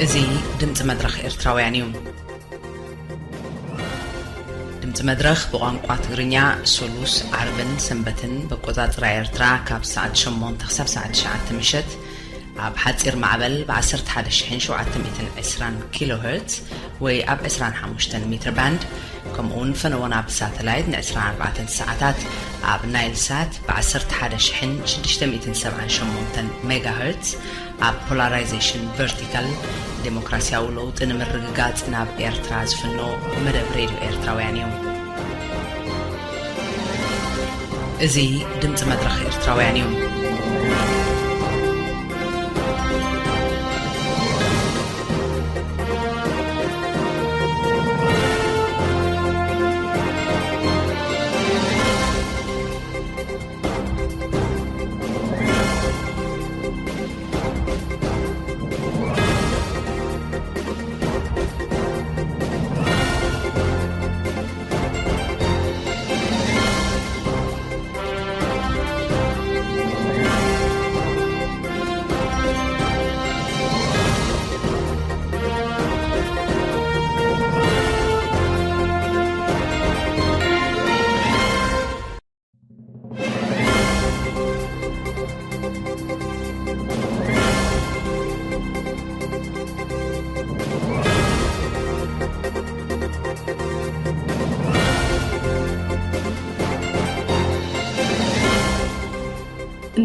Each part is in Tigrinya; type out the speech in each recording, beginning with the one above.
እዚ ድምፂ መድረኽ ኤርትራውያን እዩ። ድምፂ መድረኽ ብቋንቋ ትግርኛ፣ ሱሉስ፣ ዓርብን ሰንበትን በቆፃፅራ ኤርትራ ካብ ሰዓት ሸሞንተ ክሳብ ሰዓት ትሽዓተ ምሸት ኣብ ሓፂር ማዕበል ብ11,720 ኪሎ ሄርትዝ ወይ ኣብ ዕስራን ሓሙሽተን ሜትር ባንድ፣ ከምኡውን ፈነወና ብሳተላይት ን24 ሰዓታት ኣብ ናይል ሳት ብ11,678 ሜጋ ሄርትዝ፣ ኣብ ፖላራይዜሽን ቨርቲካል፣ ዴሞክራሲያዊ ለውጢ ንምርግጋጽ ናብ ኤርትራ ዝፍኖ መደብ ሬድዮ ኤርትራውያን እዩ። እዚ ድምፂ መድረኽ ኤርትራውያን እዩ።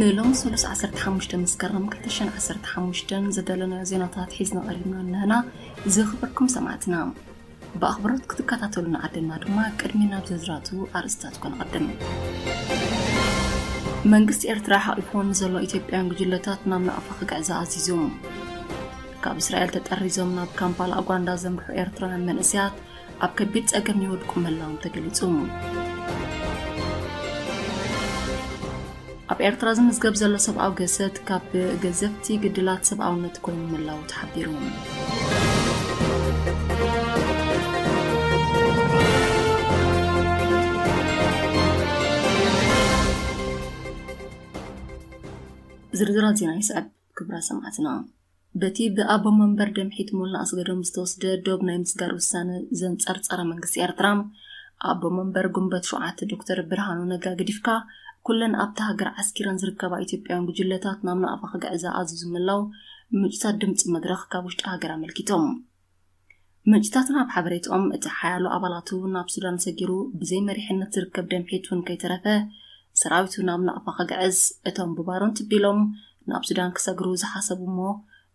ንሎሚ ሰሉስ ዓሰርተ ሓሙሽተ መስከረም ክልተ ሽሕን ዓሰርተ ሓሙሽተን ዝደለናዮ ዜናታት ሒዝና ቀሪብና ኣለና። ዝኽበርኩም ሰማዕትና፣ ብኣኽብሮት ክትከታተሉ ንዓድና ድማ ቅድሚ ናብ ዝርዝራቱ ኣርእስታት ክንቐድም። መንግስቲ ኤርትራ ሓቒፎም ንዘሎ ኢትዮጵያውያን ጉጅለታት ናብ ናቕፋ ክግዕዛ ኣዚዙ። ካብ እስራኤል ተጠሪዞም ናብ ካምፓላ ኡጋንዳ ዘምርሑ ኤርትራውያን መንእሰያት ኣብ ከቢድ ጸገም ይወድቁ ምህላዎም ተገሊጹ። ኣብ ኤርትራ ዝምዝገብ ዘሎ ሰብኣዊ ገሰት ካብ ገዘፍቲ ግድላት ሰብኣውነት ኮይኑ ምህላዉ ተሓቢሩ። ዝርዝራት ዜና ይስዕብ። ክቡራት ሰማዕትና፣ በቲ ብኣቦ መንበር ደምሒት ሞላ ኣስገዶም ዝተወስደ ዶብ ናይ ምስጋር ውሳነ ዘንጸርጸረ መንግስቲ ኤርትራ፣ ኣቦ መንበር ጉንበት ሸውዓተ ዶክተር ብርሃኑ ነጋ ገዲፍካ፣ ኩለን ኣብታ ሃገር ዓስኪረን ዝርከባ ኢትዮጵያውያን ጉጅለታት ናብ ናቕፋ ክግዕዛ ኣዚዙ ምህላው ምንጭታት ድምፂ መድረኽ ካብ ውሽጢ ሃገር ኣመልኪቶም። ምንጭታትና ኣብ ሓበሬትኦም፣ እቲ ሓያሎ ኣባላቱ ናብ ሱዳን ሰጊሩ ብዘይ መሪሕነት ዝርከብ ደምሒት እውን ከይተረፈ ሰራዊቱ ናብ ናቕፋ ክግዕዝ፣ እቶም ብባሮን ትቢሎም ናብ ሱዳን ክሰግሩ ዝሓሰቡ እሞ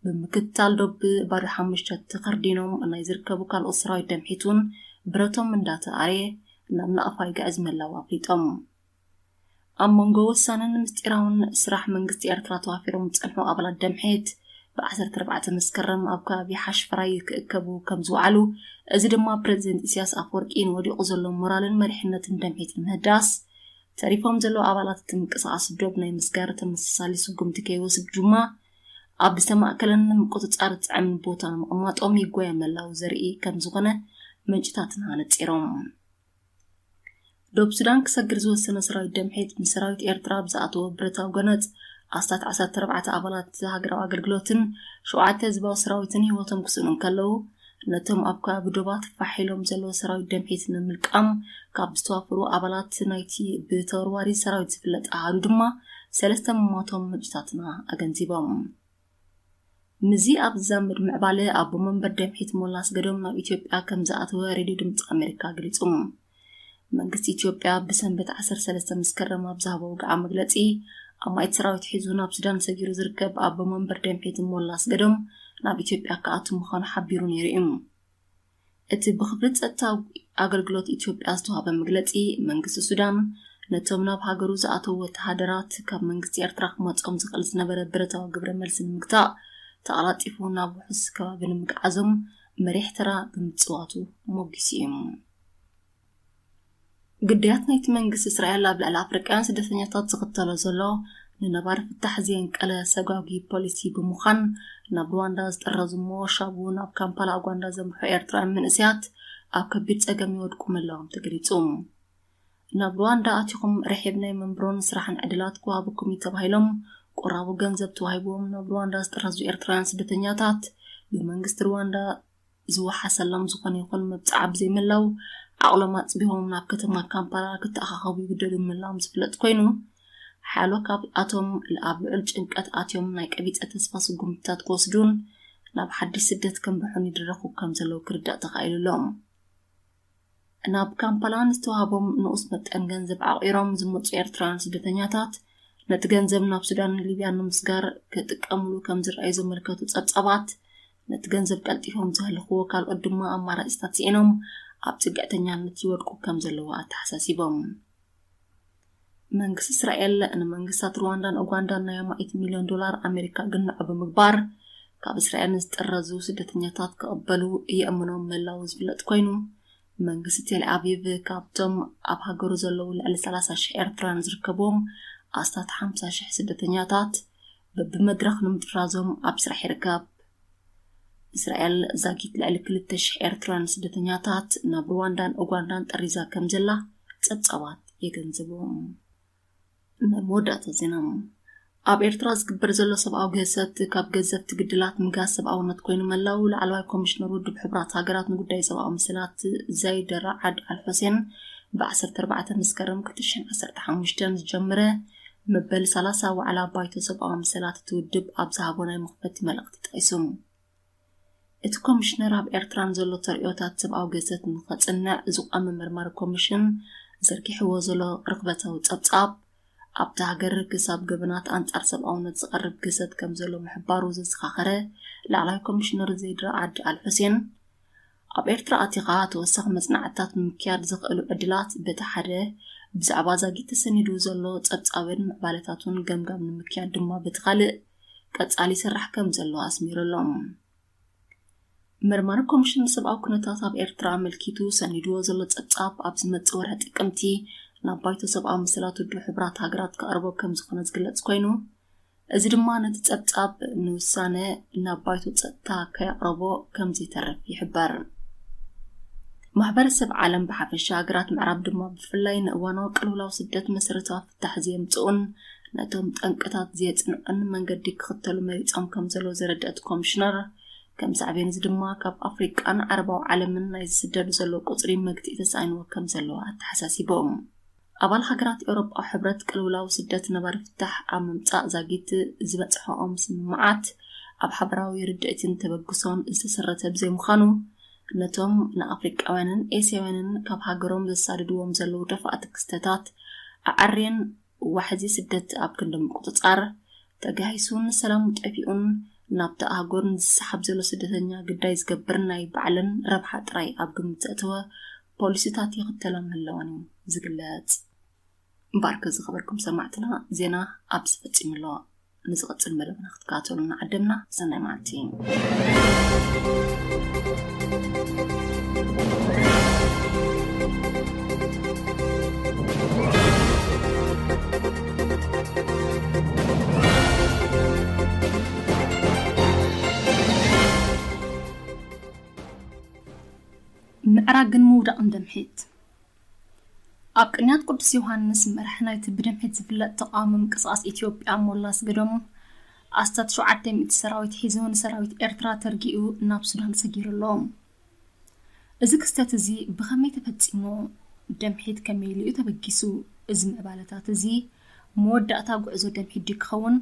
ብምክትታል ዶብ ባዶ ሓሙሽተ ተኸርዲኖም ናይ ዝርከቡ ካልኦት ሰራዊት ደምሒት እውን ብረቶም እንዳተኣርየ ናብ ናቕፋ ይግዕዝ ምህላው ኣፍሊጦም። ኣብ መንጎ ወሳንን ምስጢራውን ስራሕ መንግስቲ ኤርትራ ተዋፊሮም ዝጸንሑ ኣባላት ደምሒት ብ ዓሰርተ ኣርባዕተ መስከረም ኣብ ከባቢ ሓሽፈራይ ክእከቡ ከም ዝወዓሉ፣ እዚ ድማ ፕረዚደንት ኢሳያስ ኣፈወርቂ ንወዲቑ ዘሎ ሞራልን መሪሕነትን ደምሒት ንምህዳስ፣ ተሪፎም ዘለዉ ኣባላት እቲ ምንቅስቓስ ዶብ ናይ ምስጋር ተመሳሳሊ ስጉምቲ ከይወስድ ድማ ኣብ ዝተማእከለን ንምቁጽጻር ዝጥዕምን ቦታ ንምቕማጦም ይጎየ ምህላዉ ዘርኢ ከም ዝኾነ ምንጭታትና ኣነጺሮም። ዶብ ሱዳን ክሰግር ዝወሰነ ሰራዊት ደምሒት፣ ምስ ሰራዊት ኤርትራ ብዝኣተዎ ብረታዊ ጎነጽ፣ ኣስታት ዓሰርተ ኣርባዕተ ኣባላት ሃገራዊ ኣገልግሎትን ሸውዓተ ህዝባዊ ሰራዊትን ህይወቶም ክስእኑ እንከለዉ፣ ነቶም ኣብ ከባቢ ዶባት ፋሕ ኢሎም ዘለዉ ሰራዊት ደምሒት ንምልቃም ካብ ዝተዋፈሩ ኣባላት ናይቲ ብተወርዋሪ ሰራዊት ዝፍለጥ ኣሃዱ ድማ ሰለስተ ምሟቶም ምንጭታትና ኣገንዚቦም። ምስዚ ኣብ ዝዛመድ ምዕባለ፣ ኣቦ መንበር ደምሒት ሞላ ኣስገዶም ናብ ኢትዮጵያ ከም ዝኣተወ ሬድዮ ድምፂ ኣሜሪካ ኣገሊጹ። መንግስቲ ኢትዮጵያ ብሰንበት ዓሰርተ ሰለስተ መስከረም ኣብ ዝሃቦ ወግዓዊ መግለጺ፣ ኣማኢት ሰራዊት ሒዙ ናብ ሱዳን ሰጊሩ ዝርከብ ኣቦ መንበር ደምሒት ሞላ ኣስገዶም ናብ ኢትዮጵያ ክኣቱ ምዃኑ ሓቢሩ ነይሩ እዩ። እቲ ብክፍሊ ጸጥታ ኣገልግሎት ኢትዮጵያ ዝተዋህበ መግለጺ፣ መንግስቲ ሱዳን ነቶም ናብ ሃገሩ ዝኣተዉ ወተሃደራት ካብ መንግስቲ ኤርትራ ክመጾም ዝኽእል ዝነበረ ብረታዊ ግብረ መልሲ ንምግታእ፣ ተቐላጢፉ ናብ ውሑስ ከባቢ ንምግዓዞም መሪሕ ተራ ብምጽዋቱ ሞጊሱ እዩ። ግዳያት ናይቲ መንግስቲ እስራኤል ኣብ ልዕሊ ኣፍሪቃውያን ስደተኛታት ዝኽተሎ ዘሎ ንነባሪ ፍታሕ ዘየንቀለ ሰጓጒ ፖሊሲ ብምዃን፣ ናብ ሩዋንዳ ዝጥረዙ እሞ ሻቡ ናብ ካምፓላ ኡጋንዳ ዘምርሑ ኤርትራውያን መንእሰያት ኣብ ከቢድ ጸገም ይወድቁ ምህላዎም ተገሊጹ። ናብ ሩዋንዳ ኣቲኹም ርሒብ ናይ መንብሮን ስራሕን ዕድላት ክወሃበኩም እዩ ተባሂሎም ቁራቡ ገንዘብ ተዋሂብዎም ናብ ሩዋንዳ ዝጥረዙ ኤርትራውያን ስደተኛታት፣ ብመንግስቲ ሩዋንዳ ዝወሓሰሎም ዝኾነ ይኹን መብጽዓ ብዘይምህላው፣ ዓቕሎም ኣጽቢቦም ናብ ከተማ ካምፓላ ክተኣኻኸቡ ይግደዱ ምህላዎም ዝፍለጥ ኮይኑ፣ ሓያሎ ካብኣቶም ኣብ ልዑል ጭንቀት ኣትዮም ናይ ቀቢጸ ተስፋ ስጉምትታት ክወስዱን ናብ ሓድሽ ስደት ከምርሑን ይድረኹ ከም ዘለዉ ክርዳእ ተኻኢሉ ኣሎ። ናብ ካምፓላ ንዝተዋህቦም ንኡስ መጠን ገንዘብ ዓቒሮም ዝመጹ ኤርትራውያን ስደተኛታት፣ ነቲ ገንዘብ ናብ ሱዳንን ሊብያን ንምስጋር ክጥቀምሉ ከም ዝረኣዩ ዘመልከቱ ጸብጻባት፣ ነቲ ገንዘብ ቀልጢፎም ዘህልኽዎ ካልኦት ድማ ኣማራጺታት ስኢኖም ኣብ ጽግዕተኛነት ይወድቁ ከም ዘለዉ ኣተሓሳሲቦም። መንግስቲ እስራኤል ንመንግስታት ሩዋንዳን ኡጋንዳን ናይ ኣማኢት ሚልዮን ዶላር ኣሜሪካ ግንዖ ብምግባር፣ ካብ እስራኤል ንዝጥረዙ ስደተኛታት ክቕበሉ የእምኖም ምህላዉ ዝፍለጥ ኮይኑ፣ መንግስቲ ቴል ኣቪቭ ካብቶም ኣብ ሃገሩ ዘለዉ ልዕሊ ሰላሳ ሽሕ ኤርትራውያን ዝርከብዎም ኣስታት ሓምሳ ሽሕ ስደተኛታት በብመድረኽ ንምጥራዞም ኣብ ስራሕ ይርከብ። እስራኤል ዛጊት ልዕሊ ክልተ ሽሕ ኤርትራውያን ስደተኛታት ናብ ሩዋንዳን ኡጋንዳን ጠሪዛ ከም ዘላ ጸብጻባት የገንዝቡ። መወዳእታ ዜና። ኣብ ኤርትራ ዝግበር ዘሎ ሰብኣዊ ግህሰት ካብ ገዘፍቲ ግድላት ምጋስ ሰብኣውነት ኮይኑ ምህላው ላዕለዋይ ኮሚሽነር ውድብ ሕቡራት ሃገራት ንጉዳይ ሰብኣዊ መሰላት ዘይድ ራዓድ ኣል ሑሴን ብዓሰርተ ኣርባዕተ መስከረም ክልተ ሽሕን ዓሰርተ ሓሙሽተን ዝጀመረ መበል ሰላሳ ዋዕላ ባይቶ ሰብኣዊ መሰላት እቲ ውድብ ኣብ ዝሃቦ ናይ መኽፈቲ መልእኽቲ ጠቒሱ። እቲ ኮሚሽነር ኣብ ኤርትራ ንዘሎ ተርእዮታት ሰብኣዊ ግህሰት ንኸጽንዕ ዝቖመ መርማሪ ኮሚሽን ዘርጊሕዎ ዘሎ ርኽበታዊ ጸብጻብ፣ ኣብታ ሃገር ክሳብ ገበናት ኣንጻር ሰብኣውነት ዝቐርብ ግህሰት ከም ዘሎ ምሕባሩ ዘዘኻኸረ ላዕለዋይ ኮሚሽነር ዘይድ ራዓድ ኣል ሑሴን፣ ኣብ ኤርትራ ኣቲኻ ተወሳኺ መጽናዕትታት ንምክያድ ዘኽእሉ ዕድላት በቲ ሓደ፣ ብዛዕባ ዛጊት ተሰኒዱ ዘሎ ጸብጻብን ምዕባለታቱን ገምጋም ንምክያድ ድማ በቲ ካልእ ቀጻሊ ይስራሕ ከም ዘሎ ኣስሚሩ ኣሎ። መርማሪ ኮሚሽን ሰብኣዊ ኩነታት ኣብ ኤርትራ ኣመልኪቱ ሰኒድዎ ዘሎ ጸብጻብ ኣብ ዝመጽእ ወርሒ ጥቅምቲ ናብ ባይቶ ሰብኣዊ መሰላት ውድብ ሕቡራት ሃገራት ከቕርቦ ከም ዝኾነ ዝግለጽ ኮይኑ፣ እዚ ድማ ነቲ ጸብጻብ ንውሳነ ናብ ባይቶ ጸጥታ ከየቕረቦ ከም ዘይተርፍ ይሕበር። ማሕበረሰብ ዓለም ብሓፈሻ፣ ሃገራት ምዕራብ ድማ ብፍላይ ንእዋናዊ ቅልውላው ስደት መሰረታዊ ፍታሕ ዘየምጽኡን ነቶም ጠንቅታት ዘየጽንዑን መንገዲ ክኽተሉ መሪጾም ከም ዘለዉ ዘረደእት ኮሚሽነር፣ ከም ሳዕቤን እዚ ድማ ካብ ኣፍሪቃን ዓረባዊ ዓለምን ናይ ዝስደዱ ዘለዉ ቁጽሪ መግትኢ ተሳኢንዎ ከም ዘሎ ኣተሓሳሲቦም። ኣባል ሃገራት ኤውሮጳዊ ሕብረት ቅልውላው ስደት ነባሪ ፍታሕ ኣብ ምምጻእ ዛጊት ዝበጽሖኦም ስምምዓት ኣብ ሓበራዊ ርድእትን ተበግሶን ዝተሰረተ ብዘይምዃኑ፣ ነቶም ንኣፍሪቃውያንን ኤስያውያንን ካብ ሃገሮም ዘሳድድዎም ዘለዉ ደፋእቲ ክስተታት ኣዐርየን ዋሕዚ ስደት ኣብ ክንዲ ምቁጽጻር፣ ተጋሂሱን ሰላሙ ጠፊኡን ናብታ ኣህጉር ንዝሰሓብ ዘሎ ስደተኛ ግዳይ ዝገብር ናይ ባዕለን ረብሓ ጥራይ ኣብ ግምት ዘእተወ ፖሊሲታት ይኽተላ ምህላወን እዩ ዝግለጽ። እምበኣርከ ዝኸበርኩም ሰማዕትና፣ ዜና ኣብዚ ፈጺሙ ኣሎ። ንዝቕጽል መደብና ክትከታተሉና ዓደምና። ሰናይ መዓልቲ። ምዕራግን ምውዳቕን ደምሒት። ኣብ ቅንያት ቅዱስ ዮሃንስ መራሒ ናይቲ ብደምሒት ዝፍለጥ ተቓዋሚ ምንቅስቓስ ኢትዮጵያ ሞላ ኣስገዶም፣ ኣስታት ሸውዓተ ሚእቲ ሰራዊት ሒዙ ንሰራዊት ኤርትራ ተርጊኡ ናብ ሱዳን ሰጊሩ ኣሎ። እዚ ክስተት እዚ ብኸመይ ተፈጺሙ? ደምሒት ከመይ ኢሉ እዩ ተበጊሱ? እዚ ምዕባለታት እዚ መወዳእታ ጉዕዞ ደምሒት ድዩ ክኸውን?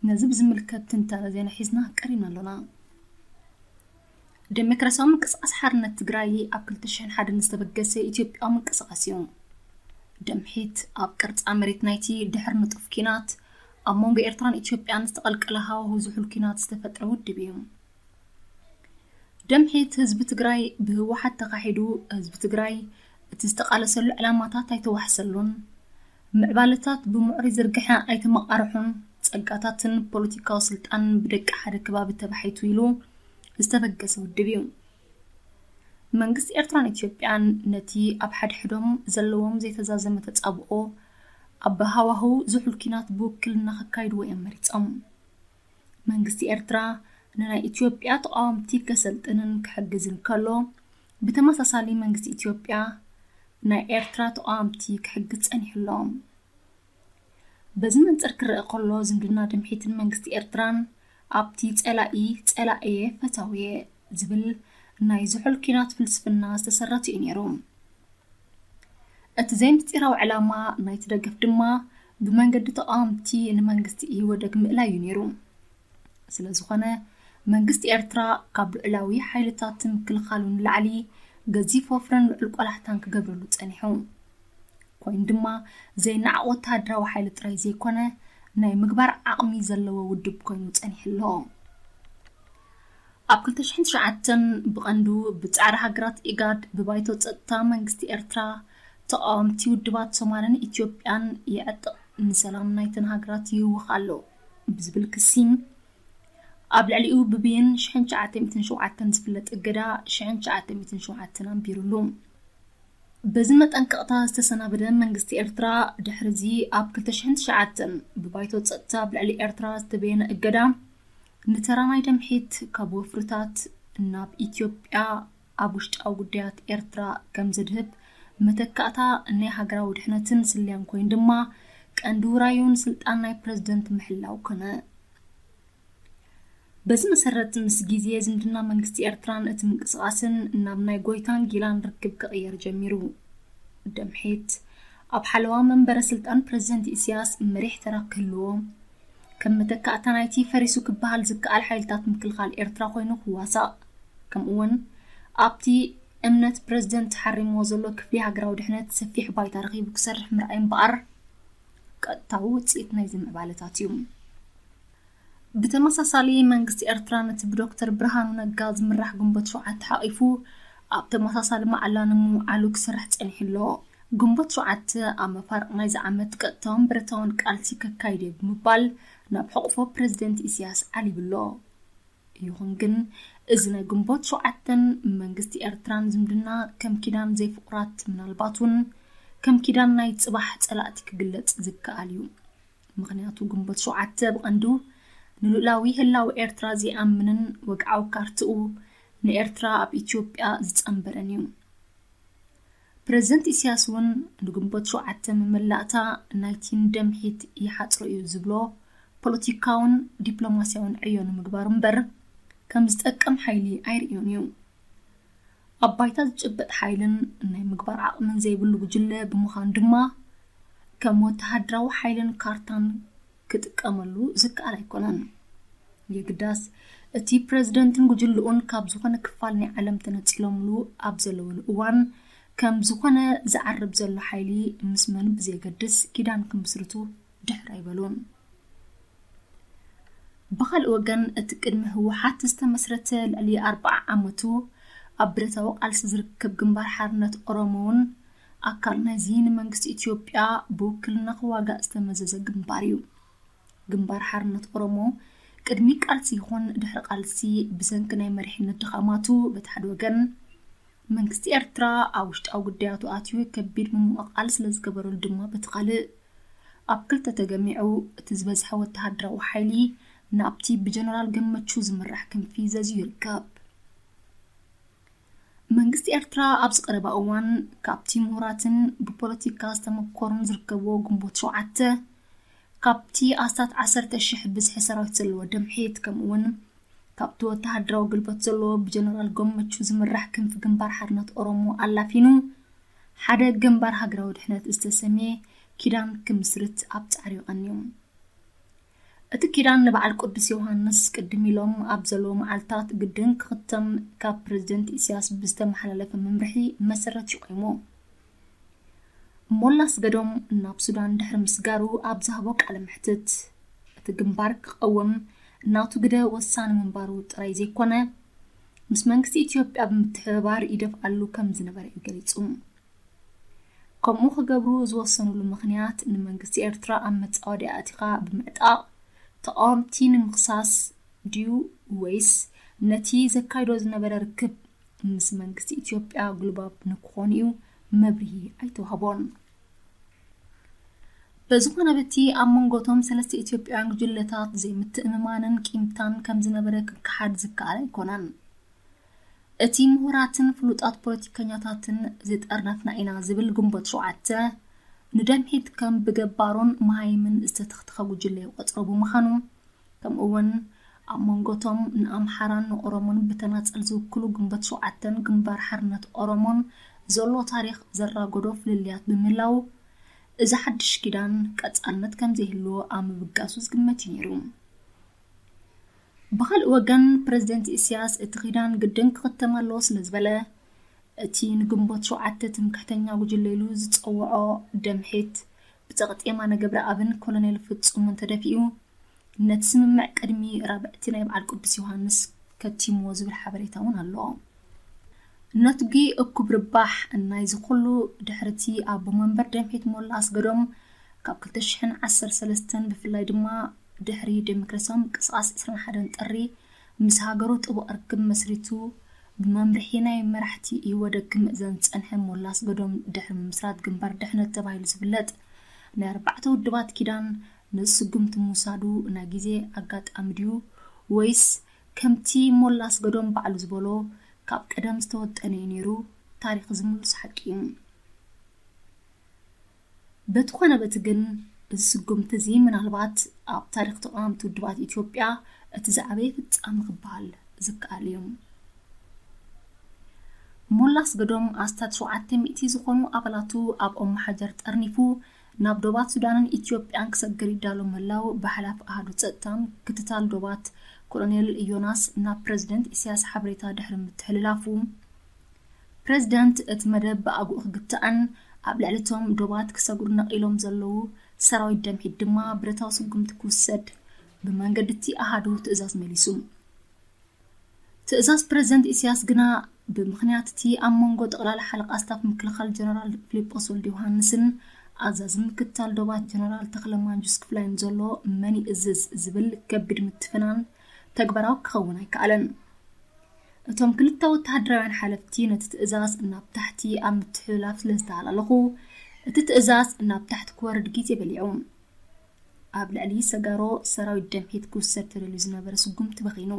ነዚ ብዝምልከት ትንታነ ዜና ሒዝና ቀሪብና ኣሎና። ደሞክራሲያዊ ምንቅስቓስ ሓርነት ትግራይ ኣብ ክልተ ሽሕን ሓደን ዝተበገሰ ኢትዮጵያዊ ምንቅስቓስ እዩ። ደምሒት ኣብ ቅርጻ መሬት ናይቲ ድሕሪ ንጡፍ ኲናት ኣብ መንጎ ኤርትራን ኢትዮጵያን ዝተቐልቀለ ሃዋህው ዝሑል ኲናት ዝተፈጥረ ውድብ እዩ። ደምሒት ህዝቢ ትግራይ ብህወሓት ተኻሒዱ፣ ህዝቢ ትግራይ እቲ ዝተቓለሰሉ ዕላማታት ኣይተዋሕሰሉን፣ ምዕባለታት ብምዕሩይ ዝርግሐ ኣይተመቓርሑን፣ ጸጋታትን ፖለቲካዊ ስልጣንን ብደቂ ሓደ ከባቢ ተባሒቱ ኢሉ ዝተበገሰ ውድብ እዩ። መንግስቲ ኤርትራን ኢትዮጵያን ነቲ ኣብ ሓድሕዶም ዘለዎም ዘይተዛዘመ ተጻብኦ ኣብ ሃዋህው ዝሑል ኲናት ብውክልና ከካይድዎ እዮም መሪጾም። መንግስቲ ኤርትራ ንናይ ኢትዮጵያ ተቓወምቲ ከሰልጥንን ክሕግዝን ከሎ፣ ብተመሳሳሊ መንግስቲ ኢትዮጵያ ናይ ኤርትራ ተቓወምቲ ክሕግዝ ጸኒሑ ኣሎ። በዚ መንጽር ክረኣ ከሎ፣ ዝምድና ድምሒትን መንግስቲ ኤርትራን ኣብቲ ጸላኢ ጸላእየ ፈታውየ ዝብል ናይ ዝሑል ኲናት ፍልስፍና ዝተሰረተ እዩ ነይሩ። እቲ ዘይምስጢራዊ ዕላማ ናይቲ ደገፍ ድማ ብመንገዲ ተቓወምቲ ንመንግስቲ ኢህወደግ ምእላይ እዩ ነይሩ። ስለ ዝኾነ፣ መንግስቲ ኤርትራ ካብ ልዑላዊ ሓይልታት ምክልኻሉ ንላዕሊ ገዚፍ ወፍርን ልዑል ቆላሕታን ክገብረሉ ጸኒሑ። ኮይኑ ድማ፣ ዘይነዓቕ ወተሃደራዊ ሓይሊ ጥራይ ዘይኮነ፣ ናይ ምግባር ዓቕሚ ዘለዎ ውድብ ኮይኑ ጸኒሑ ኣሎ። ኣብ ክልተ ሽሕን ትሽዓተን ብቐንዱ ብጻዕሪ ሃገራት ኢጋድ ብባይቶ ጸጥታ መንግስቲ ኤርትራ ተቓወምቲ ውድባት ሶማልን ኢትዮጵያን ይዕጥቕ፣ ንሰላም ናይተን ሃገራት ይህውኽ ኣሎ ብዝብል ክሲ ኣብ ልዕሊኡ ብብይን ሽሕን ትሽዓተ ሚእትን ሸውዓተን ዝፍለጥ እገዳ ሽሕን ትሽዓተ ሚእትን ሸውዓተን ኣንቢሩሉ። በዚ መጠንቀቕታ ዝተሰናበደ መንግስቲ ኤርትራ ድሕሪ እዚ ኣብ ክልተ ሽሕን ትሽዓተን ብባይቶ ጸጥታ ኣብ ልዕሊ ኤርትራ ዝተበየነ እገዳ ንተራ ናይ ደምሒት ካብ ወፍርታት ናብ ኢትዮጵያ ኣብ ውሽጣዊ ጉዳያት ኤርትራ ከም ዘድህብ መተካእታ ናይ ሃገራዊ ድሕነትን ስልያን ኮይኑ ድማ ቀንዲ ውራዩን ስልጣን ናይ ፕረዚደንት ምሕላው ኮነ። በዚ መሰረት ምስ ግዜ ዝምድና መንግስቲ ኤርትራን እቲ ምንቅስቓስን ናብ ናይ ጎይታን ጊላን ርክብ ክቕየር ጀሚሩ። ደምሒት ኣብ ሓለዋ መንበረ ስልጣን ፕረዚደንት ኢሳያስ መሪሕ ተራ ክህልዎ፣ ከም መተካእታ ናይቲ ፈሪሱ ክበሃል ዝከኣል ሓይልታት ምክልኻል ኤርትራ ኮይኑ ክዋሳእ፣ ከምኡ'ውን ኣብቲ እምነት ፕረዚደንት ሓሪምዎ ዘሎ ክፍሊ ሃገራዊ ድሕነት ሰፊሕ ባይታ ረኺቡ ክሰርሕ ምርኣይ እምበኣር ቀጥታዊ ውጽኢት ናይዚ ምዕባለታት እዩ። ብተመሳሳሊ መንግስቲ ኤርትራ ነቲ ብዶክተር ብርሃኑ ነጋ ዝምራሕ ግንቦት ሸውዓተ ሓቒፉ ኣብ ተመሳሳሊ ማዕላ ንምውዓሉ ክሰርሕ ጸኒሑ ኣሎ። ግንቦት ሸውዓተ ኣብ መፋርቕ ናይዚ ዓመት ቀጥታውን ብረታውን ቃልሲ ከካይድ እየ ብምባል ናብ ሕቑፎ ፕረዚደንት ኢሳያስ ዓሊቡ ኣሎ። ይኹን ግን እዚ ናይ ግንቦት ሸውዓተን መንግስቲ ኤርትራን ዝምድና ከም ኪዳን ዘይፍቑራት ምናልባት እውን ከም ኪዳን ናይ ጽባሕ ጸላእቲ ክግለጽ ዝከኣል እዩ። ምኽንያቱ ግንቦት ሸውዓተ ብቐንዱ ንልኡላዊ ህላወ ኤርትራ ዘይኣምንን ወግዓዊ ካርትኡ ንኤርትራ ኣብ ኢትዮጵያ ዝጸንበረን እዩ። ፕረዚደንት ኢሳያስ እውን ንግንቦት ሸውዓተ መመላእታ ናይቲ ንደምሒት ይሓጽሮ እዩ ዝብሎ ፖለቲካውን ዲፕሎማስያውን ዕዮ ንምግባር እምበር ከም ዝጠቅም ሓይሊ ኣይርእዮን እዩ። ኣብ ባይታ ዝጭበጥ ሓይልን ናይ ምግባር ዓቕምን ዘይብሉ ጉጅለ ብምዃኑ ድማ ከም ወተሃደራዊ ሓይልን ካርታን ክጥቀመሉ ዝከኣል ኣይኮነን። የግዳስ እቲ ፕረዚደንትን ጉጅልኡን ካብ ዝኾነ ክፋል ናይ ዓለም ተነጺሎምሉ ኣብ ዘለውሉ እዋን ከም ዝኾነ ዝዓርብ ዘሎ ሓይሊ ምስ መን ብዘየገድስ ኪዳን ክምስርቱ ድሕር ኣይበሉን። ብኻልእ ወገን እቲ ቅድሚ ህወሓት ዝተመስረተ ልዕሊ ኣርብዓ ዓመቱ ኣብ ብረታዊ ቃልሲ ዝርከብ ግንባር ሓርነት ኦሮሞ እውን ኣካል ናይዚ ንመንግስቲ ኢትዮጵያ ብውክልና ክዋጋእ ዝተመዘዘ ግንባር እዩ። ግንባር ሓርነት ኦሮሞ ቅድሚ ቃልሲ ይኹን ድሕሪ ቃልሲ ብሰንኪ ናይ መሪሕነት ድኻማቱ በቲ ሓደ ወገን መንግስቲ ኤርትራ ኣብ ውሽጣዊ ጉዳያቱ ኣትዩ ከቢድ ምምቕቓል ስለ ዝገበረሉ ድማ በቲ ካልእ ኣብ ክልተ ተገሚዑ እቲ ዝበዝሐ ወተሃደራዊ ሓይሊ ናብቲ ብጀነራል ገመቹ ዝምራሕ ክንፊ ዘዝዩ ይርከብ። መንግስቲ ኤርትራ ኣብዚ ቀረባ እዋን ካብቲ ምሁራትን ብፖለቲካ ዝተመኮሩን ዝርከብዎ ግንቦት ሸውዓተ ካብቲ ኣስታት ዓሰርተ ሽሕ ብዝሒ ሰራዊት ዘለዎ ደምሒት ከምኡውን ካብቲ ወተሃደራዊ ግልበት ዘለዎ ብጀነራል ገመቹ ዝምራሕ ክንፊ ግንባር ሓርነት ኦሮሞ ኣላፊኑ ሓደ ግንባር ሃገራዊ ድሕነት ዝተሰምየ ኪዳን ክምስርት ኣብ ጻዕሪ ይቐንዩ። እቲ ኪዳን ንበዓል ቅዱስ ዮሃንስ ቅድም ኢሎም ኣብ ዘለዉ መዓልታት ግድን ክኽተም ካብ ፕረዚደንት ኢሳያስ ብዝተመሓላለፈ መምርሒ መሰረት እዩ ቆይሙ። ሞላ ኣስገዶም ናብ ሱዳን ድሕሪ ምስጋሩ ኣብ ዝሃቦ ቃለ መሕትት፣ እቲ ግንባር ክቐውም ናቱ ግደ ወሳኒ ምንባሩ ጥራይ ዘይኮነ፣ ምስ መንግስቲ ኢትዮጵያ ብምትሕብባር ይደፍኣሉ ከም ዝነበረ እዩ ገሊጹ። ከምኡ ክገብሩ ዝወሰኑሉ ምኽንያት ንመንግስቲ ኤርትራ ኣብ መጻወድያ ኣእቲኻ ብምዕጣቕ ተቓወምቲ ንምኽሳስ ድዩ ወይስ ነቲ ዘካይዶ ዝነበረ ርክብ ምስ መንግስቲ ኢትዮጵያ ጉልባብ ንክኾኑ እዩ መብርሂ ኣይተዋህቦን። በዝኾነ በቲ ኣብ መንጎ እቶም ሰለስተ ኢትዮጵያውያን ጉጅለታት ዘይምትእምማንን ቂምታን ከም ዝነበረ ክከሓድ ዝከኣል ኣይኮነን። እቲ ምሁራትን ፍሉጣት ፖለቲከኛታትን ዝጠርነፍና ኢና ዝብል ግንቦት ሸውዓተ፣ ንደምሒት ከም ብገባሮን መሃይምን ዝተተኽተኸ ጉጅለ ይቖጽሮ ብምዃኑ፣ ከምኡ እውን ኣብ መንጎቶም ንኣምሓራን ንኦሮሞን ብተናጸል ዝውክሉ ግንቦት ሸውዓተን ግንባር ሓርነት ኦሮሞን ዘሎ ታሪኽ ዘራጎዶ ፍልልያት ብምህላው፣ እዚ ሓድሽ ኪዳን ቀጻልነት ከም ዘይህልዎ ኣብ ምብጋሱ ዝግመት እዩ ነይሩ። ብኻልእ ወገን፣ ፕረዚደንት ኢሳያስ እቲ ኪዳን ግድን ክኽተም ኣለዎ ስለ ዝበለ፣ እቲ ንግንቦት ሸውዓተ ትምክሕተኛ ጉጅለ ኢሉ ዝጸውዖ ደምሒት ብጸቕጢ የማነ ገብረኣብን ኮሎኔል ፍጹምን ተደፊኡ፣ ነቲ ስምምዕ ቅድሚ ራብዕቲ ናይ በዓል ቅዱስ ዮሃንስ ከቲምዎ ዝብል ሓበሬታ እውን ኣሎ። ነትጒ እኩብ ርባሕ ናይዚ ኩሉ ድሕርቲ ኣቦ መንበር ደምሒት ሞላ ኣስገዶም ካብ ክልተ ሽሕን ዓሰርተ ሰለስተን ብፍላይ ድማ ድሕሪ ዴሞክራሲያዊ ምንቅስቓስ ዕስራን ሓደን ጥሪ ምስ ሃገሩ ጥቡቕ ርክብ መስሪቱ ብመምርሒ ናይ መራሕቲ ኢህወደግ ክምእዘን ዝጸንሐ ሞላ ኣስገዶም ድሕሪ ምምስራት ግንባር ድሕነት ተባሂሉ ዝፍለጥ ናይ ኣርባዕተ ውድባት ኪዳን ነዚ ስጉምቲ ምውሳዱ ናይ ግዜ ኣጋጣሚ ድዩ ወይስ ከምቲ ሞላ ኣስገዶም ባዕሉ ዝበሎ ካብ ቀደም ዝተወጠነ እዩ ነይሩ፣ ታሪኽ ዝምልስ ሓቂ እዩ። በቲ ኮነ በቲ ግን፣ እዚ ስጉምቲ እዚ ምናልባት ኣብ ታሪኽ ተቓወምቲ ውድባት ኢትዮጵያ እቲ ዝዓበየ ፍጻመ ክበሃል ዝከኣል እዩ። ሞላ ኣስገዶም ኣስታት ሸውዓተ ሚእቲ ዝኾኑ ኣባላቱ ኣብ ኦሞ ሓጀር ጠርኒፉ ናብ ዶባት ሱዳንን ኢትዮጵያን ክሰግር ይዳሎ ምህላው ብሓላፊ ኣሃዱ ጸጥታ ምክትታል ዶባት ኮሎኔል ዮናስ ናብ ፕረዚደንት ኢሳያስ ሓበሬታ ድሕሪ ምትሕልላፉ፣ ፕረዚደንት እቲ መደብ ብኣግኡ ክግታእን ኣብ ልዕሊ እቶም ዶባት ክሰግሩ ነቒሎም ዘለዉ ሰራዊት ደምሒት ድማ ብረታዊ ስጉምቲ ክውሰድ ብመንገዲ እቲ ኣሃዱ ትእዛዝ መሊሱ። ትእዛዝ ፕረዚደንት ኢሳያስ ግና ብምኽንያት እቲ ኣብ መንጎ ጠቕላላ ሓለቓ ስታፍ ምክልኻል ጀነራል ፊሊጶስ ወልደ ዮሃንስን ኣዛዚ ምክትታል ዶባት ጀነራል ተኽለ ማንጁስ ክፍላይን ዘሎ መን ይእዝዝ ዝብል ከቢድ ምትፍናን ተግባራዊ ክኸውን ኣይከኣለን። እቶም ክልተ ወተሃደራውያን ሓለፍቲ ነቲ ትእዛዝ ናብ ታሕቲ ኣብ ምትሕልላፍ ስለ ዝተሃላለኹ፣ እቲ ትእዛዝ ናብ ታሕቲ ክወርድ ግዜ በሊዑ። ኣብ ልዕሊ ሰጋሮ ሰራዊት ደምሒት ክውሰድ ተደልዩ ዝነበረ ስጉምቲ በኺኑ።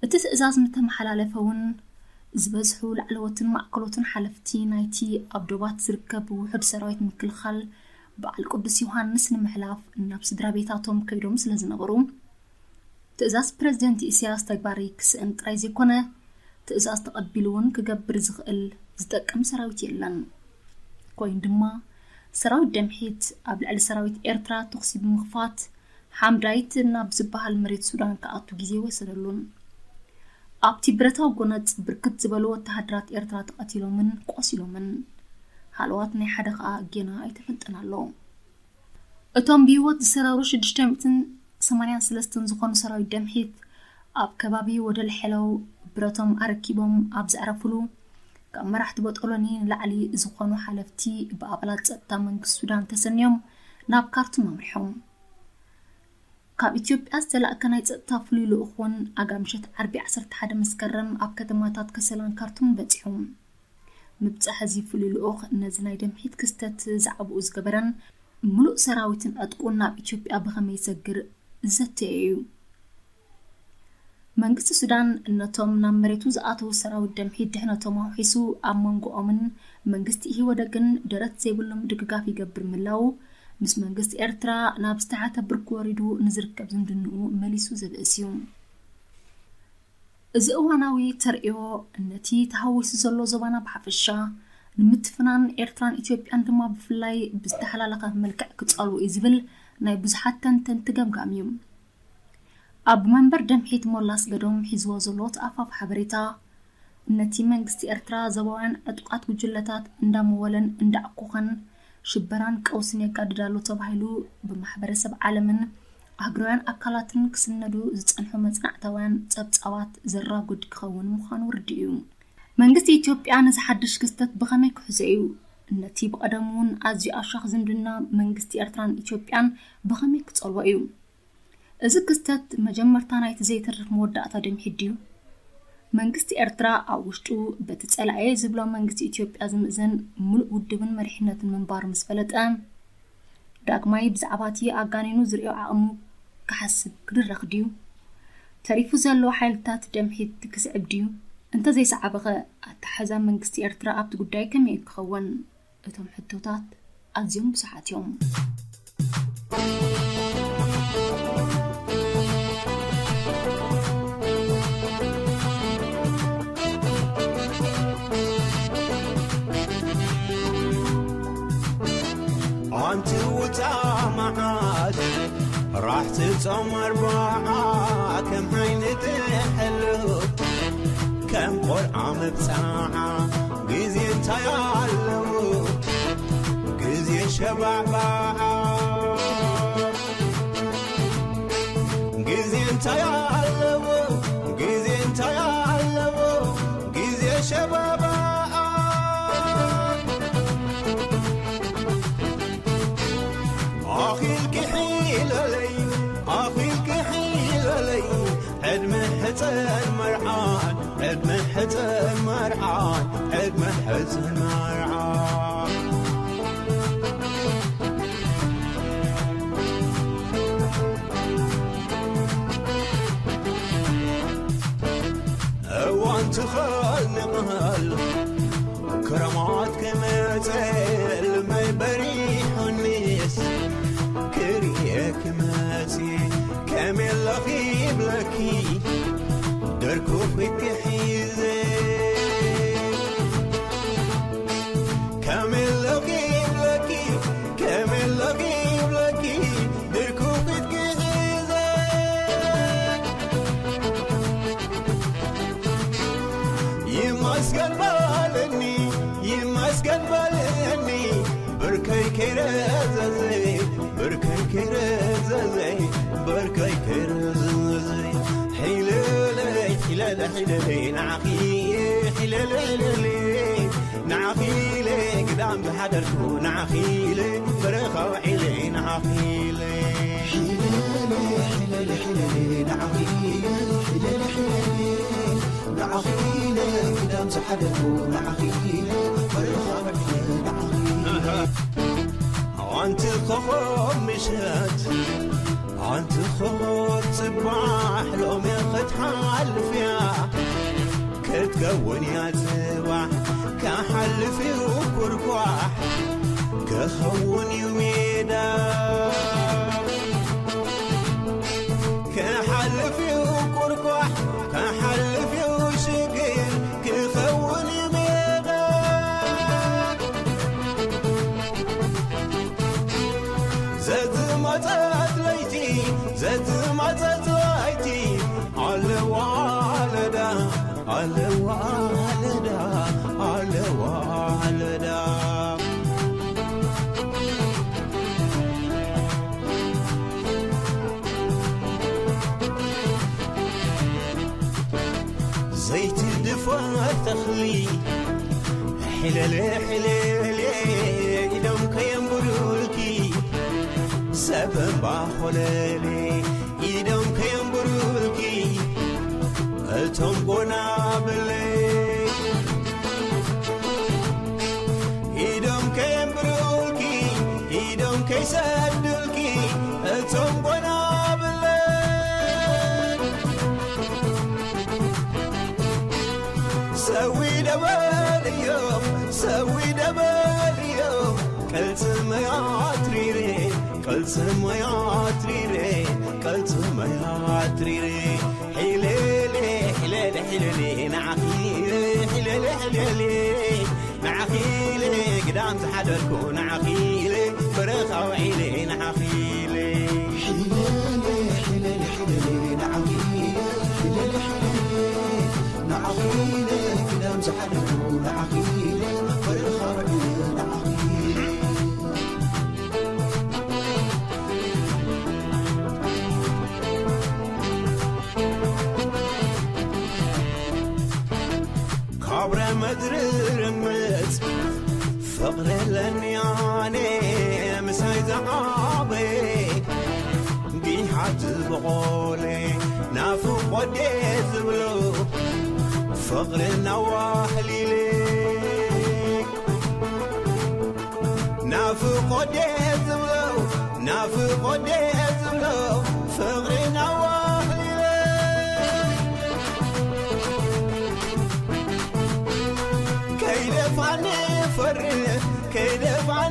እቲ ትእዛዝ ምተመሓላለፈ እውን፣ ዝበዝሑ ላዕለዎትን ማእከሎትን ሓለፍቲ ናይቲ ኣብ ዶባት ዝርከብ ውሑድ ሰራዊት ምክልኻል በዓል ቅዱስ ዮሃንስ ንምሕላፍ ናብ ስድራ ቤታቶም ከይዶም ስለ ዝነበሩ፣ ትእዛዝ ፕረዚደንት ኢሳያስ ተግባራዊ ክስእን ጥራይ ዘይኮነ፣ ትእዛዝ ተቐቢሉ እውን ክገብር ዝኽእል ዝጠቅም ሰራዊት የለን። ኮይኑ ድማ፣ ሰራዊት ደምሒት ኣብ ልዕሊ ሰራዊት ኤርትራ ተኹሲ ብምኽፋት፣ ሓምዳይት ናብ ዝበሃል መሬት ሱዳን ክኣቱ ግዜ ወሰደሉን። ኣብቲ ብረታዊ ጎነጽ ብርክት ዝበሉ ወተሃደራት ኤርትራ ተቐቲሎምን ቆሲሎምን። ሃለዋት ናይ ሓደ ኸኣ ጌና ኣይተፈልጠን ኣሎ። እቶም ብህይወት ዝሰረሩ ሽዱሽተ ሚእትን ሰማንያን ሰለስተን ዝኾኑ ሰራዊት ደምሒት ኣብ ከባቢ ወደል ሐለው ብረቶም ኣረኪቦም ኣብ ዘዕረፉሉ፣ ካብ መራሕቲ ቦጦሎኒ ንላዕሊ ዝኾኑ ሓለፍቲ ብኣባላት ጸጥታ መንግስቲ ሱዳን ተሰንዮም ናብ ካርቱም ኣምሪሖም። ካብ ኢትዮጵያ ዝተላእከ ናይ ጸጥታ ፍሉይ ልኡኽ እውን ኣጋ ምሸት ዓርቢ ዓሰርተ ሓደ መስከረም ኣብ ከተማታት ከሰላን ካርቱምን በጺሑ። ምብጻሕ እዚ ፍሉይ ልኡኽ ነዚ ናይ ደምሒት ክስተት ዛዕባኡ ዝገበረን ምሉእ ሰራዊትን ዕጥቁን ናብ ኢትዮጵያ ብኸመይ ይሰግር ዘተየ እዩ። መንግስቲ ሱዳን ነቶም ናብ መሬቱ ዝኣተዉ ሰራዊት ደምሒት ድሕነቶም ኣውሒሱ ኣብ መንጎኦምን መንግስቲ ኢህወደግን ደረት ዘይብሉ ምድግጋፍ ይገብር ምህላዉ ምስ መንግስቲ ኤርትራ ናብ ዝተሓተ ብርኪ ወሪዱ ንዝርከብ ዝምድንኡ መሊሱ ዘብእስ እዩ። እዚ እዋናዊ ተርእዮ ነቲ ተሃዊሱ ዘሎ ዞባና ብሓፈሻ ንምትፍናን ኤርትራን ኢትዮጵያን ድማ ብፍላይ ብዝተሓላለኸ መልክዕ ክጸልዎ እዩ ዝብል ናይ ብዙሓት ተንተንቲ ገምጋም እዩ። ኣብ መንበር ደምሒት ሞላ ኣስገዶም ሒዝዎ ዘሎ ተኣፋፊ ሓበሬታ፣ ነቲ መንግስቲ ኤርትራ ዞባውያን ዕጡቓት ጉጅለታት እንዳመወለን እንዳዕኮኸን ሽበራን ቀውስን የጋድድ ኣሎ ተባሂሉ ብማሕበረሰብ ዓለምን ኣህጉራውያን ኣካላትን ክስነዱ ዝጸንሑ መጽናዕታውያን ጸብጻባት ዘራጉድ ክኸውን ምዃኑ ርዱእ እዩ። መንግስቲ ኢትዮጵያ ነዚ ሓድሽ ክስተት ብኸመይ ክሕዞ እዩ? ነቲ ብቐደሙ እውን ኣዝዩ ኣሻኽ ዝምድና መንግስቲ ኤርትራን ኢትዮጵያን ብኸመይ ክጸልዎ እዩ? እዚ ክስተት መጀመርታ ናይቲ ዘይተርፍ መወዳእታ ደምሒት ድዩ? መንግስቲ ኤርትራ ኣብ ውሽጡ በቲ ጸላኤ ዝብሎ መንግስቲ ኢትዮጵያ ዝምእዘን ምሉእ ውድብን መሪሕነትን ምንባሩ ምስ ፈለጠ፣ ዳግማይ ብዛዕባ እቲ ኣጋኒኑ ዝርእዮ ዓቕሙ ክሓስብ ክድረኽ ድዩ? እቲ ተሪፉ ዘሎ ሓይልታት ደምሒት ክስዕብ ድዩ? እንተዘይሰዓበኸ ኣተሓሕዛ መንግስቲ ኤርትራ ኣብቲ ጉዳይ ከመይ ክኸውን? እቶም ሕቶታት ኣዝዮም ብዙሓት እዮም። ኣንቲ ውጻእ መዓት ራሕ ትጾም ኣርባዓ ከም ዓይኒ ትሕሉ ከም ቆልዓ መብጻዓ ግዜ እንታይ ኣለዎ ግዜ ሸባባዓ ግዜ እንታይ ኣለዎ ግዜ እንታይ ኣለዎ ግዜ ሸባባዓ ኣኺልኪ ሒለለይ ኣኺልኪ ሒለለይ ዕድመ ሕፀን መርዓን ዕድመ ሕፀን መርዓን ዕድመ ሕፀን መርዓን እዋን ትኸል ንቐል ክረማት ክመፅእ ልመይ በሪሑኒስ ክርእየኪ መፅየ ከመይ ኣለኺ ይብለኪ ደርኩ ሒዝኪ ሒዘ ከመይ ኣለኺ ይብለኪ ከመይ ኣለኺ ይብለኪ ደርኩ ሒዝኪ ሒዘ ይመስገን በለኒ ይመስገን በለኒ ብርከይ ከይረዘዘ ብርከይ ከይረዘዘ ብርከይ ከይረዘዘ ሒለለ ሒለለ ሒለለ ንዓኺ ሒለለ ሒለለ ንዓኺ ኢለ ግዳም ዝሓደርኩ ንዓኺ ኢለ በረኻ ውዒለ ንዓኺ ኢለ ሒለለ ሒለለ ሒለለ ንዓኺ ኢለ ሒለለ ሒለለ ንዓኺ ኢለ ግዳም ዝሓደርኩ ንዓኺ ኢለ በረኻ ውዒለ ንዓኺ ኢለ ኣንቲ ኮኾብ ምሸት ኣንቲ ኮኾብ ጽባሕ ሎሚ ክትሓልፍያ ክትከውን እያ ጽባሕ ክሓልፍ እዩ ኩርኳሕ ክኸውን እዩ ሜዳ ክሓልፍ እዩ ኩርኳሕ ክሓልፍ እዩ ሽግር ክኸውን እዩ ሜዳ ዘዝመጸት ለይቲ ዘዝመጸት ለይቲ ኣለዋ ለዳ ኣለዋ ለዳ ኣለዋ ለዳ ዘይትድፈር ተኽሊ ሕለለ ሕለለ ኢዶም ከየንብሩልኪ ሰብ እምባ ኾለለ ኢዶም ከየንብሩልኪ እቶም ጎናብለ ኢዶም ከየንብሩልኪ ኢዶም ከይሰዱልኪ እቶም ጎናብለ ሰዊ ደበልዮ ሰዊ ደበልዮ ቅልጽመይ ኣትሪረ ቅልጽመይ ኣትሪረ ቅልጽመይ ኣትሪረ ሒለለ ሒለለ ሒለለ ንዓኺ ሒለለ ሒለለ ንዓኺ ኢለ ግዳም ዝሓደርኩ ንዓኺ ኢለ በረኻ ውዒለ ንዓኺ ኢለ ሒለለ ሒለለ ሒለለ ንዓኺ ኢለ ሒለለ ሒለለ ንዓኺ ኢለ ግዳም ዝሓደርኩ ንዓኺ ኢለ በረኻ ውዒለ ንዓኺ ኢለ ካብ ረመድ ርምፅ ፍቕሪ ኣለኒ ኣነ ምሳይ ዝዓበየ ጊሓት ዝበቖለ ናፍቖት ድየ ዝብሎ ፍቕሪ እናዋህሊለ ናፍቖት ድየ ዝብሎ ናፍቖት ድየ ዝብሎ ፍቕሪ እናዋህሊለ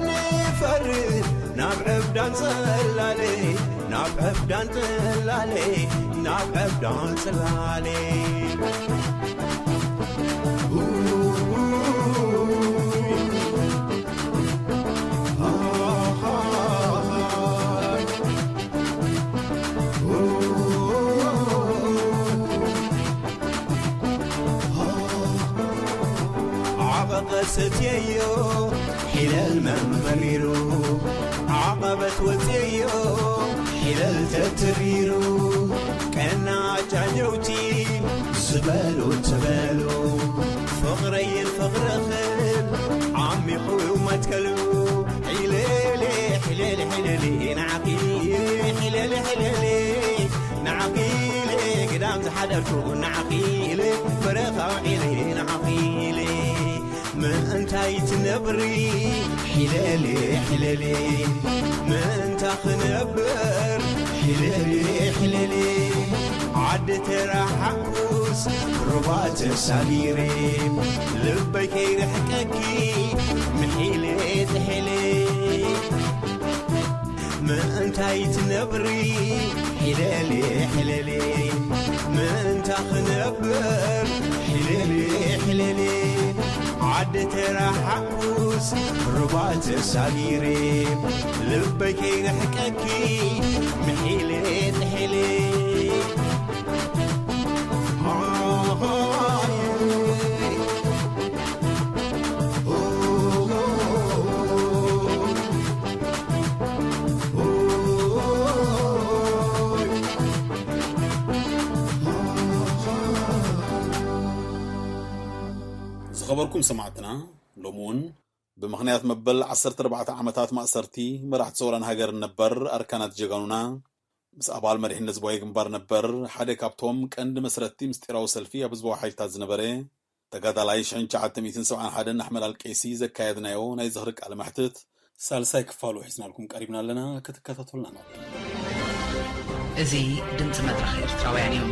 ንፈርድ ናብ ዕብዳን ጽላለ፣ ናብ ዕብዳን ጽላለ፣ ናብ ዕብዳን ጽላለ። ዓቐቐ ሰትየዮ ሒለል መንበሪሩ፣ ዓቐበት ወፅየዮ ሒለል ተትሪሩ፣ ቀና ጫጀውቲ ዝበሉ ተበሉ፣ ፍቕረይን ፍቕርኽን ዓሚቑ መትከሉ። ሒለሌ ሒለሌ ሒለሌ ንዓኺ ሒለሌ ሒለሌ ንዓኺ ኢለ ግዳም ዝሓደርኩ ንዓኺ ኢለ በረኻ ውዒለ ንዓኺ ኢለ ምእንታይ ትነብሪ ሒለሌ ሒለሌ ምእንታ ክነብር ሒለሌ ሒለሌ ዓዲ ተረሓኩስ ሩባ ተሳጊረ ልበይ ከይርሕቀኪ ምሒለ ጥሒለ ምእንታይ ትነብሪ ሒለሌ ሒለሌ ምእንታ ክነብር ሒለሌ ሒለሌ ዓዲ ተረሓኩስ ሩባ ተሳጊረ ልበይ ከይርሕቀኪ ምሒለ ጥሒለ ዝኸበርኩም ሰማዕትና፣ ሎሚ እውን ብምኽንያት መበል ዓሰርተ ኣርባዕተ ዓመታት ማእሰርቲ መራሕቲ ሰውራን ሃገርን ነበር ኣርካናት ጀጋኑና፣ ምስ ኣባል መሪሕነት ዝባዊ ግንባር ነበር ሓደ ካብቶም ቀንዲ መስረትቲ ምስጢራዊ ሰልፊ ኣብ ህዝባዊ ሓይልታት ዝነበረ ተጋዳላይ ሽሕን ትሽዓተ ሚእትን ሰብዓን ሓደን ኣሕመድ ኣልቀይሲ ዘካየድናዮ ናይ ዝኽሪ ቃለ መሕትት ሳልሳይ ክፋሉ ሒዝናልኩም ቀሪብና ኣለና። ክትከታተሉና ንቐጽል። እዚ ድምፂ መድረኽ ኤርትራውያን እዩ።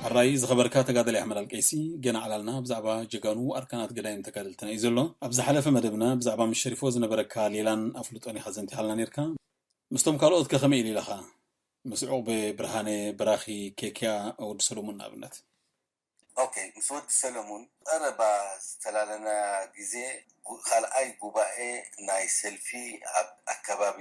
ሕራይ ዝኸበርካ ተጋዳላይ ኣሕመድ ኣልቀይሲ፣ ገና ዕላልና ብዛዕባ ጀጋኑ ኣርካናት ገዳይም ተጋደልትና እዩ ዘሎ። ኣብ ዝሓለፈ መደብና ብዛዕባ ምስ ሸሪፎ ዝነበረካ ሌላን ኣፍልጦን ኢኻ ዘንቲኻልና ነይርካ። ምስቶም ካልኦት ከ ከመይ ኢሉ ኢለኻ? ምስ ዑቕበ፣ ብርሃነ፣ በራኺ፣ ኬክያ፣ ወዲ ሰሎሙን ንኣብነት። ኦኬ፣ ምስ ወዲ ሰለሙን ቀረባ ዝተላለና ግዜ፣ ጉ-፣ ካልኣይ ጉባኤ ናይ ሰልፊ ኣብ ኣከባቢ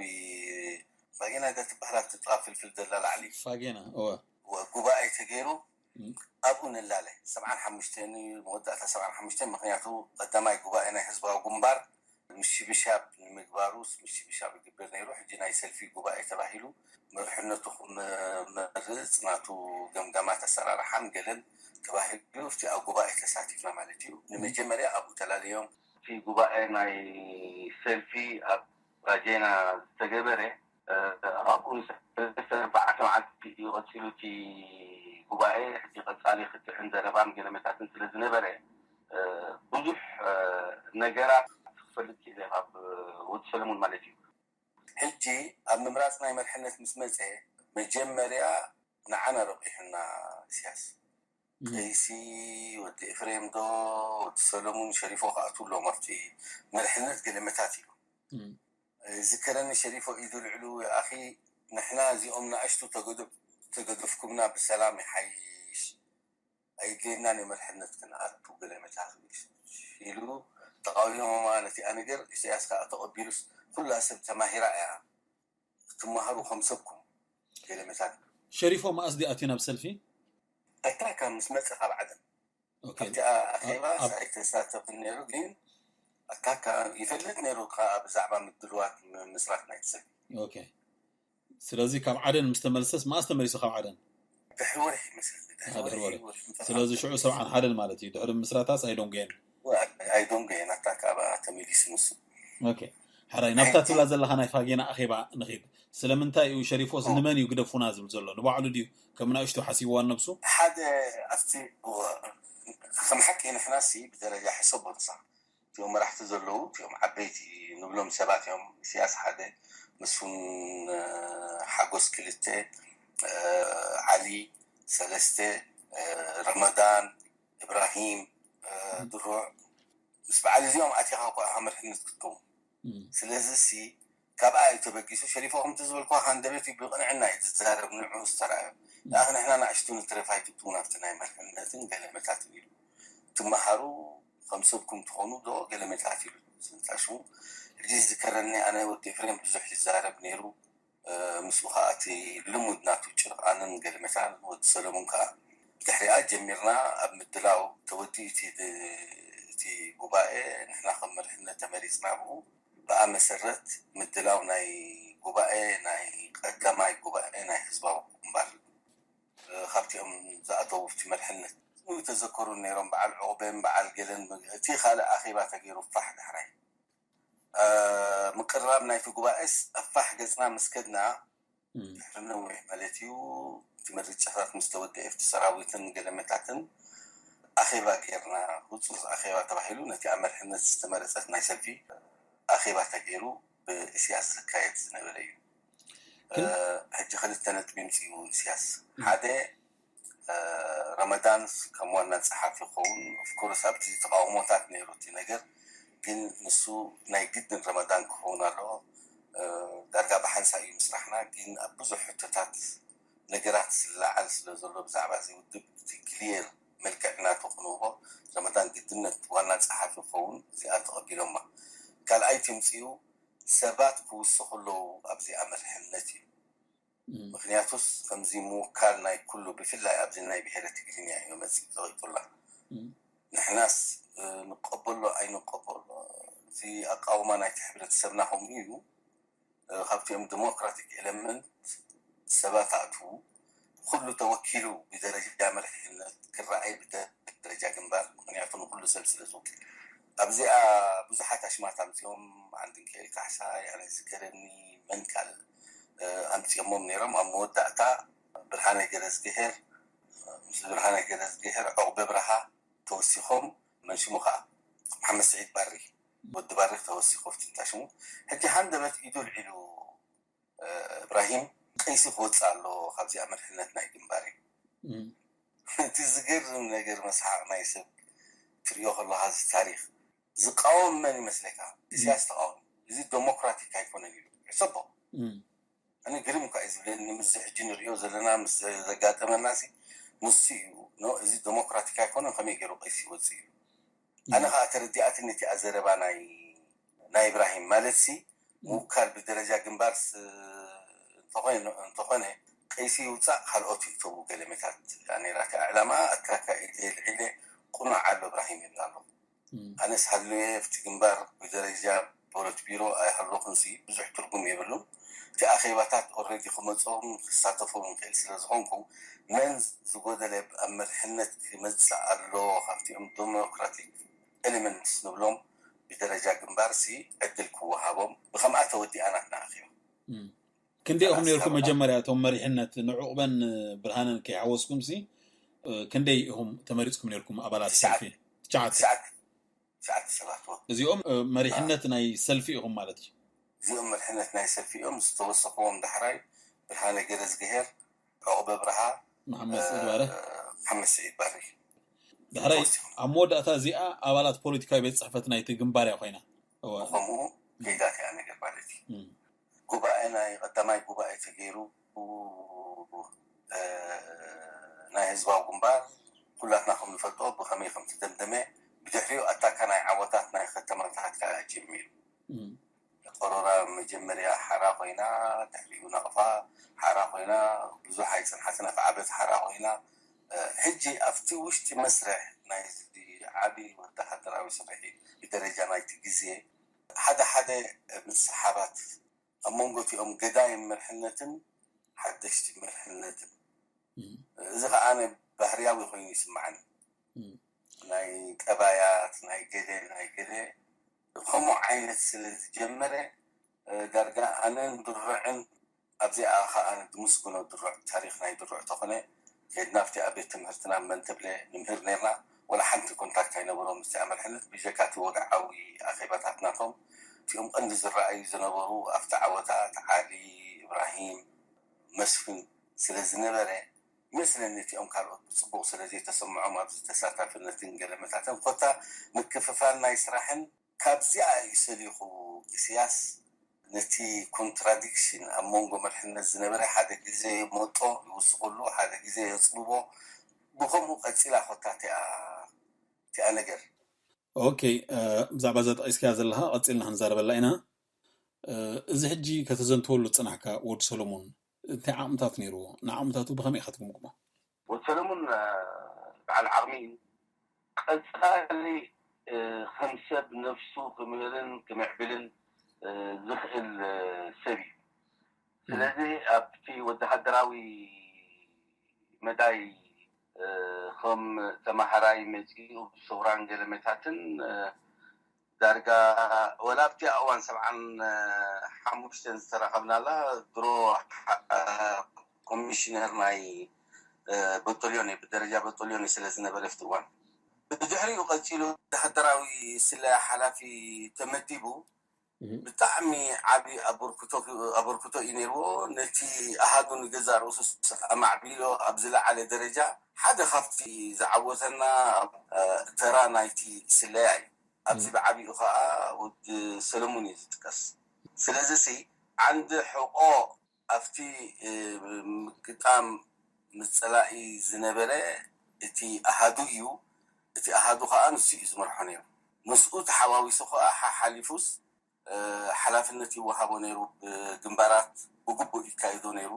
ፋጌና ዶ ትበሃል ኣብቲ ጥቓ ፍልፍል ዘላ ላዕሊ? ፋጌና፣ እወ። እወ፣ ጉባኤ ተገይሩ፣ እም። ኣብኡ ንላለ። ሰብዓን ሓሙሽተን እዩ፣ መወዳእታ ሰብዓን ሓሙሽተን፣ ምኽንያቱ ቀዳማይ ጉባኤ ናይ ህዝባዊ ግንባር ምሽብሻብ ንምግባሩስ ምሽብሻብ ይግበር ነይሩ። ሕጂ ናይ ሰልፊ ጉባኤ ተባሂሉ መርሕነቱ ክመርጽ ናቱ ገምጋማት ኣሰራርሓን ገለን ተባሂሉ ኣብቲ ኣብ ጉባኤ ተሳቲፍና ማለት እዩ። ንመጀመርያ ኣብኡ ተላለዮም። እቲ ጉባኤ ናይ ሰልፊ ኣብ ፋጌና ዝተገበረ፣ እ፣ ኣብኡ ንሰለስተ ኣርባዕተ መዓልቲ እዩ ቀጺሉ እቲ ጉባኤ። ሕጂ ቀጻሊ ክትዕን ዘረባን ገለመታትን ስለ ዝነበረ፣ እ፣ ብዙሕ፣ እ፣ ነገራት ክፈልጥ ክኢለ ካብ ወዲ ሰለሙን ማለት እዩ። ሕጂ ኣብ ምምራጽ ናይ መርሕነት ምስ መጸ፣ መጀመርያ ንዓና ረቂሑና ኢሳያስ። እም። ቀይሲ፣ ወዲ ኤፍሬም ዶ፣ ወዲ ሰለሙን፣ ሸሪፎ ክኣትዉ ኣለዎም ኣብቲ መርሕነት ገለመታት ኢሉ። እም። ዝከረኒ ሸሪፎ ኢዱ ልዕሉ ኣኺ፣ ንሕና እዚኦም ንኣሽቱ ተገዶ-፣ ተገደፍኩምና ብሰላም ይሓይሽ። ኣየድልየናን እዩ መርሕነት ክንኣቱ ገለመታት ኢሉ ተቓዊሞማ። ነቲኣ ነገር ኢሳያስ ከኣ ተቐቢሉስ ኩላ ሰብ ተማሂራ እያ። ክትመሃሩ ከም ሰብኩም ገለመታት። ሸሪፎ መኣስ ድዩ ኣትዩ ናብ ሰልፊ? ኣታ ካብ ምስ መጸ ካብ ዓደን። ኦኬ። ኣብቲ ኣ-፣ ኣኼባስ ኣብ ኣይተሳተፍን ነይሩ፣ ግን ኣካካ ይፈልጥ ነይሩ ከኣ ብዛዕባ ምድልዋት ም-፣ ምስራት ናይቲ ሰልፊ። ኦኬ። ስለዚ ካብ ዓደን ምስ ተመልሰስ፣ መኣስ ተመሊሱ ካብ ዓደን? ድሕሪ ወርሒ ይመስለኒ፣ ድሕሪ አ፣ ድሕሪ ወርሒ፣ ወርሒ። ወርሒ ምሳሕ ስለዚ ሽዑ ሰብዓን ሓደን ማለት እዩ። ድሕሪ ምስራታስ ኣይደንጎየን። ወ-፣ ኣይደንጎየን፣ ኣታ ካብ ተመሊሱ ንሱ። ኦኬ። ሕራይ፣ ናብታ ሕጂ ትብላ ዘለኻ ናይ ፋጌና ኣኼባ ንኺድ። ስለምንታይ እዩ ሸሪፎስ ኦ። ንመን እዩ ግደፉና ዝብል ዘሎ? ንባዕሉ ድዩ ከም ንኣሽቱ ሓሲብዋ ነብሱ? ሓደ ኣብቲ፣ ወ-፣ ከም ሓቂ ንሕናሲ ብደረጃ ሕሰቦ ንሳ። እቲኦም መራሕቲ ዘለዉ፣ እቲኦም ዓበይቲ ንብሎም ሰባት እዮም። ኢሳያስ ሓደ፣ መስፍን፣ እ፣ ሓጎስ ክልተ፣ እ፣ ዓሊ ሰለስተ፣ እ፣ ረመዳን፣ እብራሂም፣ እ፣ ድሩዕ፣ ምስ በዓል እዚኦም ኣቲኻ እኳ ኢኻ መርሕነት ክትከውን። ስለዚ ሲ ካብኣ እዩ ተበጊሱ። ሸሪፎ ከምቲ ዝበልኳ ሃንደበት እዩ፣ ብቕንዕና እዩ ዝዛረብ፣ ንዑ ዝተረኣዮ። ንኣኽ ንሕና ንኣሽቱ ንትረፍ ኣይትእትዉ ናብቲ ናይ መርሕነትን ገለመታትን ኢሉ። ትመሃሩ ከም ሰብኩም ትኾኑ ዶ ገለመታት ኢሉ። ስንታሹ ሕጂ ዝከረኒ ኣነ ወዲ ኤፍሬም ብዙሕ ይዛረብ ነይሩ። ምስኡ ከዓ እቲ ልሙድ ናቱ ጭርቓንን ገለመታን ወዲ ሰለሙን ከዓ ድሕሪኣ ጀሚርና ኣብ ምድላው ተወዲ እቲ ጉባኤ ንሕና ከም መርሕነት ተመሪፅና ብኡ ብኣ መሰረት ምድላው ናይ ጉባኤ ናይ ቀዳማይ ጉባኤ ናይ ህዝባዊ ግንባር ካብቲኦም ዝኣተዉ እቲ መርሕነት ተዘከሩ ነይሮም። በዓል ዑቕበን በዓል ገለን እቲ ካልእ ኣኼባ ተገይሩ ፋሕ ዳሕራይ ምቅርራብ ናይቲ ጉባኤስ ኣፋሕ ገፅና ምስ ከድና ድሕሪ ነዊሕ ማለት እዩ እቲ ምርጫታት ምስ ተወደአ ኣብቲ ሰራዊትን ገለመታትን ኣኼባ ጌርና። ህፁፅ ኣኼባ ተባሂሉ ነቲ ኣብ መርሕነት ዝተመረፀት ናይ ሰልፊ ኣኼባ ተገይሩ ብእስያስ ዝካየድ ዝነበረ እዩ። ሕጂ ክልተ ነጥቢ ምፅኡ እስያስ ሓደ ረመዳን ከም ዋና ፀሓፊ ክኸውን ኦፍኮርስ ኣብቲ ተቃውሞታት ነይሩ እቲ ነገር ግን ንሱ ናይ ግድን ረመዳን ክኸውን ኣለዎ። ዳርጋ ብሓንሳ እዩ ምስራሕና ግን ኣብ ብዙሕ ሕቶታት ነገራት ዝለዓል ስለ ዘሎ ብዛዕባ እዚ ውድብ እቲ ክሊየር መልክዕ ናቱ ክንህቦ ረመዳን ግድነት ዋና ፀሓፊ ክኸውን እዚኣ ተቐቢሎማ። ካልኣይ ትምፅኡ ሰባት ክውስኹ ኣለዉ ኣብዚኣ መርሕነት እዩ። ምክንያቱስ ከምዚ ምውካል ናይ ኩሉ ብፍላይ ኣብዚ ናይ ብሄረ ትግርኛ እዩ መፅእ ዘቂጡላ። ንሕናስ ንቀበሎ ኣይንቀበሎ እዚ ኣቃውማ ናይቲ ሕብረተሰብና ከምኡ እዩ። ካብቲኦም ዲሞክራቲክ ኤለመንት ሰባት ኣእትዉ ኩሉ ተወኪሉ ብደረጃ መርሕነት ክረኣይ ብደረጃ ግንባር ምክንያቱ ንኩሉ ሰብ ስለ ዝውክል ኣብዚኣ ብዙሓት ኣሽማት ኣምፅኦም ዓንድንኬል ካሕሳ ያነ ዝገረኒ መን ካልእ ኣምፅኦሞም ነይሮም ኣብ መወዳእታ ብርሃነ ገረዝግሄር ምስ ብርሃነ ገረዝግሄር ዑቕበ ብርሃ ተወሲኾም መን ሽሙ ከዓ መሓመድ ስዒድ ባሪ ወዲ ባሪ ተወሲኹ ኣብቲ እንታይ ሽሙ ሕጂ ሃንደበት ኢዱ ልዒሉ እብራሂም ቀይሲ ክወፅእ ኣለዎ ካብዚኣ መርሕነት ናይ ግንባር እዩ። እቲ ዝገርም ነገር መስሓቕ ናይ ሰብ ትሪኦ ከለካ እዚ ታሪክ ዝቃወም መን ይመስለካ? ኢሳያስ ተቃወም እዚ ዴሞክራቲክ ኣይኮነን ኢሉ ሕሰቦ። ኣነ ግርም እኳ እዩ ዝብለኒ ምስ ሕጂ ንሪኦ ዘለና ምስ ዘጋጠመና ሲ ንሱ እዩ ኖ እዚ ዴሞክራቲክ ኣይኮነን ከመይ ገይሩ ቀይሲ ይወፅእ እዩ። ኣነ ከዓ ተረዲኣትኒ እቲኣ ዘረባ ናይ ናይ ኢብራሂም ማለት ሲ ምውካል ብደረጃ ግንባር እንተኾነ ቀይሲ ይውፃእ ካልኦት ይእተዉ ገለመታት ነራቲ ዕላማ ኣካካ ኢደ ልዒለ ቁኑዕ ኣሎ እብራሂም ይብል ኣሎ። ኣነስ ሃልየ ኣብቲ ግንባር ብደረጃ ፖለትቢሮ ኣይሃለኹን ሲ ብዙሕ ትርጉም የብሉን። እቲ ኣኼባታት ኦረዲ ክመፅኦም ክሳተፎም ይኽእል ስለ ዝኾንኩ መን ዝጎደለ ኣብ መርሕነት ክመፅእ ኣለዎ ካብቲኦም ዴሞክራቲክ ኤሌመንትስ ንብሎም ብደረጃ ግንባር ሲ ዕድል ክወሃቦም ብከምኣ ተወዲኣ ናትና ኣኼባ። ክንደይ ኢኹም ነርኩም መጀመርያ እቶም መሪሕነት ንዑቕበን ብርሃንን ከይሓወስኩም ሲ ክንደይ ኢኹም ተመሪፅኩም ነርኩም ኣባላት ሰልፊ? ትሽዓተ። እዚኦም መሪሕነት ናይ ሰልፊ ኢኹም ማለት እዩ። እዚኦም መሪሕነት ናይ ሰልፊ እዮም ዝተወሰኽዎም ዳሕራይ ብርሃነ ገረዝግሄር፣ ዑቕበ ብርሃ፣ መሓመድ ስዒድ ባረ። መሓመድ ስዒድ ባሪ። ዳሕራይ ኣብ መወዳእታ እዚኣ ኣባላት ፖለቲካዊ ቤት ፅሕፈት ናይቲ ግንባር እያ ኮይና። ከምኡ ከይዳት እያ ነገር ማለት እዩ። ጉባኤ ናይ ቀዳማይ ጉባኤ ተገይሩ ናይ ህዝባዊ ግንባር ኩላትና ከም ንፈልጦ ብከመይ ከም ተደምደመ ብድሕሪኡ ኣታካ ናይ ዓወታት ናይ ከተማታት ከዓ ጀሚሩ። ቆሮራ መጀመርያ ሓራ ኮይና ድሕሪኡ ናቕፋ ሓራ ኮይና ብዙሕ ኣይፅንሓትን ኣፍዓበት ሓራ ኮይና ሕጂ ኣብቲ ውሽጢ መስርሕ ናይ ዓብዪ ወታሃደራዊ ስርሒት ብደረጃ ናይቲ ግዜ ሓደ ሓደ ምስሓባት ኣብ መንጎ እቲኦም ገዳይም መርሕነትን ሓደሽቲ መርሕነትን እዚ ከዓ ኣነ ባህርያዊ ኮይኑ ይስምዓኒ ናይ ጠባያት ናይ ገለ ናይ ገለ ከምኡ ዓይነት ስለ ዝጀመረ ዳርጋ ኣነን ድርዕን ኣብዚኣ ከዓ ድምስግኖ ድሩዕ ታሪክ ናይ ድሩዕ ተኾነ ከድና ኣብቲ ኣብ ቤት ትምህርትና መን ተብለ ንምህር ነርና ወላ ሓንቲ ኮንታክት ኣይነበሮም ምስቲ ኣመርሕነት ብጀካ እቲ ወግዓዊ ኣኼባታት ናቶም እቲኦም ቀንዲ ዝረኣዩ ዝነበሩ ኣብቲ ዓወታት ዓሊ እብራሂም መስፍን ስለ ዝነበረ ይመስለኒ እቲኦም ካልኦት ብጽቡቕ ስለ ዘይተሰምዖም ኣብዚ ተሳታፍነትን ገለመታትን ኮታ ምክፍፋል ናይ ስራሕን ካብዚኣ እዩ ሰሊኹ ኢስያስ ነቲ ኮንትራዲክሽን ኣብ መንጎ መርሕነት ዝነበረ ሓደ ግዜ መጦ ይውስኽሉ ሓደ ግዜ የጽብቦ ብኸምኡ ቀጺላ ኮታ እቲኣ እቲኣ ነገር ኦኬ፣ ብዛዕባ እዛ ጠቒስካያ ዘለኻ ቀጺልና ክንዛረበላ ኢና። እዚ ሕጂ ከተዘንትወሉ ዝጸናሕካ ወዲ ሰሎሞን እንታይ ዓቕምታት ነይርዎ? ንዓቕምታቱ ብኸመይ ኢኻ ትግምግሞ? ወዲ ሰሎሞን በዓል ዓቕሚ እዩ። ቀጻሊ ከም ሰብ ነፍሱ ክምህርን ክምዕብልን ዝኽእል ሰብ እዩ። ስለዚ ኣብቲ ወተሃደራዊ መዳይ ከም ተማሃራይ መጺኡ ብሰውራን ገለመታትን ዳርጋ ወላ ኣብቲ እዋን ሰብዓን ሓሙሽተን ዝተራኸብናላ ድሮ ኮሚሽነር ናይ በቶልዮን ብደረጃ በቶልዮን ስለ ዝነበረ ኣብቲ እዋን ብድሕሪኡ ቀፂሉ ወተሃደራዊ ስለያ ሓላፊ ተመዲቡ ብጣዕሚ ዓቢ ኣበርክቶ ኣበርክቶ እዩ ነይርዎ። ነቲ ኣሃዱ ንገዛእ ርእሱ ኣማዕቢሎ ኣብ ዝለዓለ ደረጃ ሓደ ካብቲ ዝዓወተና ተራ ናይቲ ስለያ እዩ። ኣብዚ ብዓቢኡ ከዓ ወዲ ሰለሙን እዩ ዝጥቀስ። ስለዚ ሲ ዓንዲ ሕቆ ኣብቲ ምግጣም ምፅላኢ ዝነበረ እቲ ኣሃዱ እዩ። እቲ ኣሃዱ ከዓ ንሱ እዩ ዝመርሖ ነይሩ። ምስኡ ተሓዋዊሱ ከዓ ሓሓሊፉስ ሓላፍነት ይወሃቦ ነይሩ። ብግንባራት ብግቡእ ይካየዶ ነይሩ።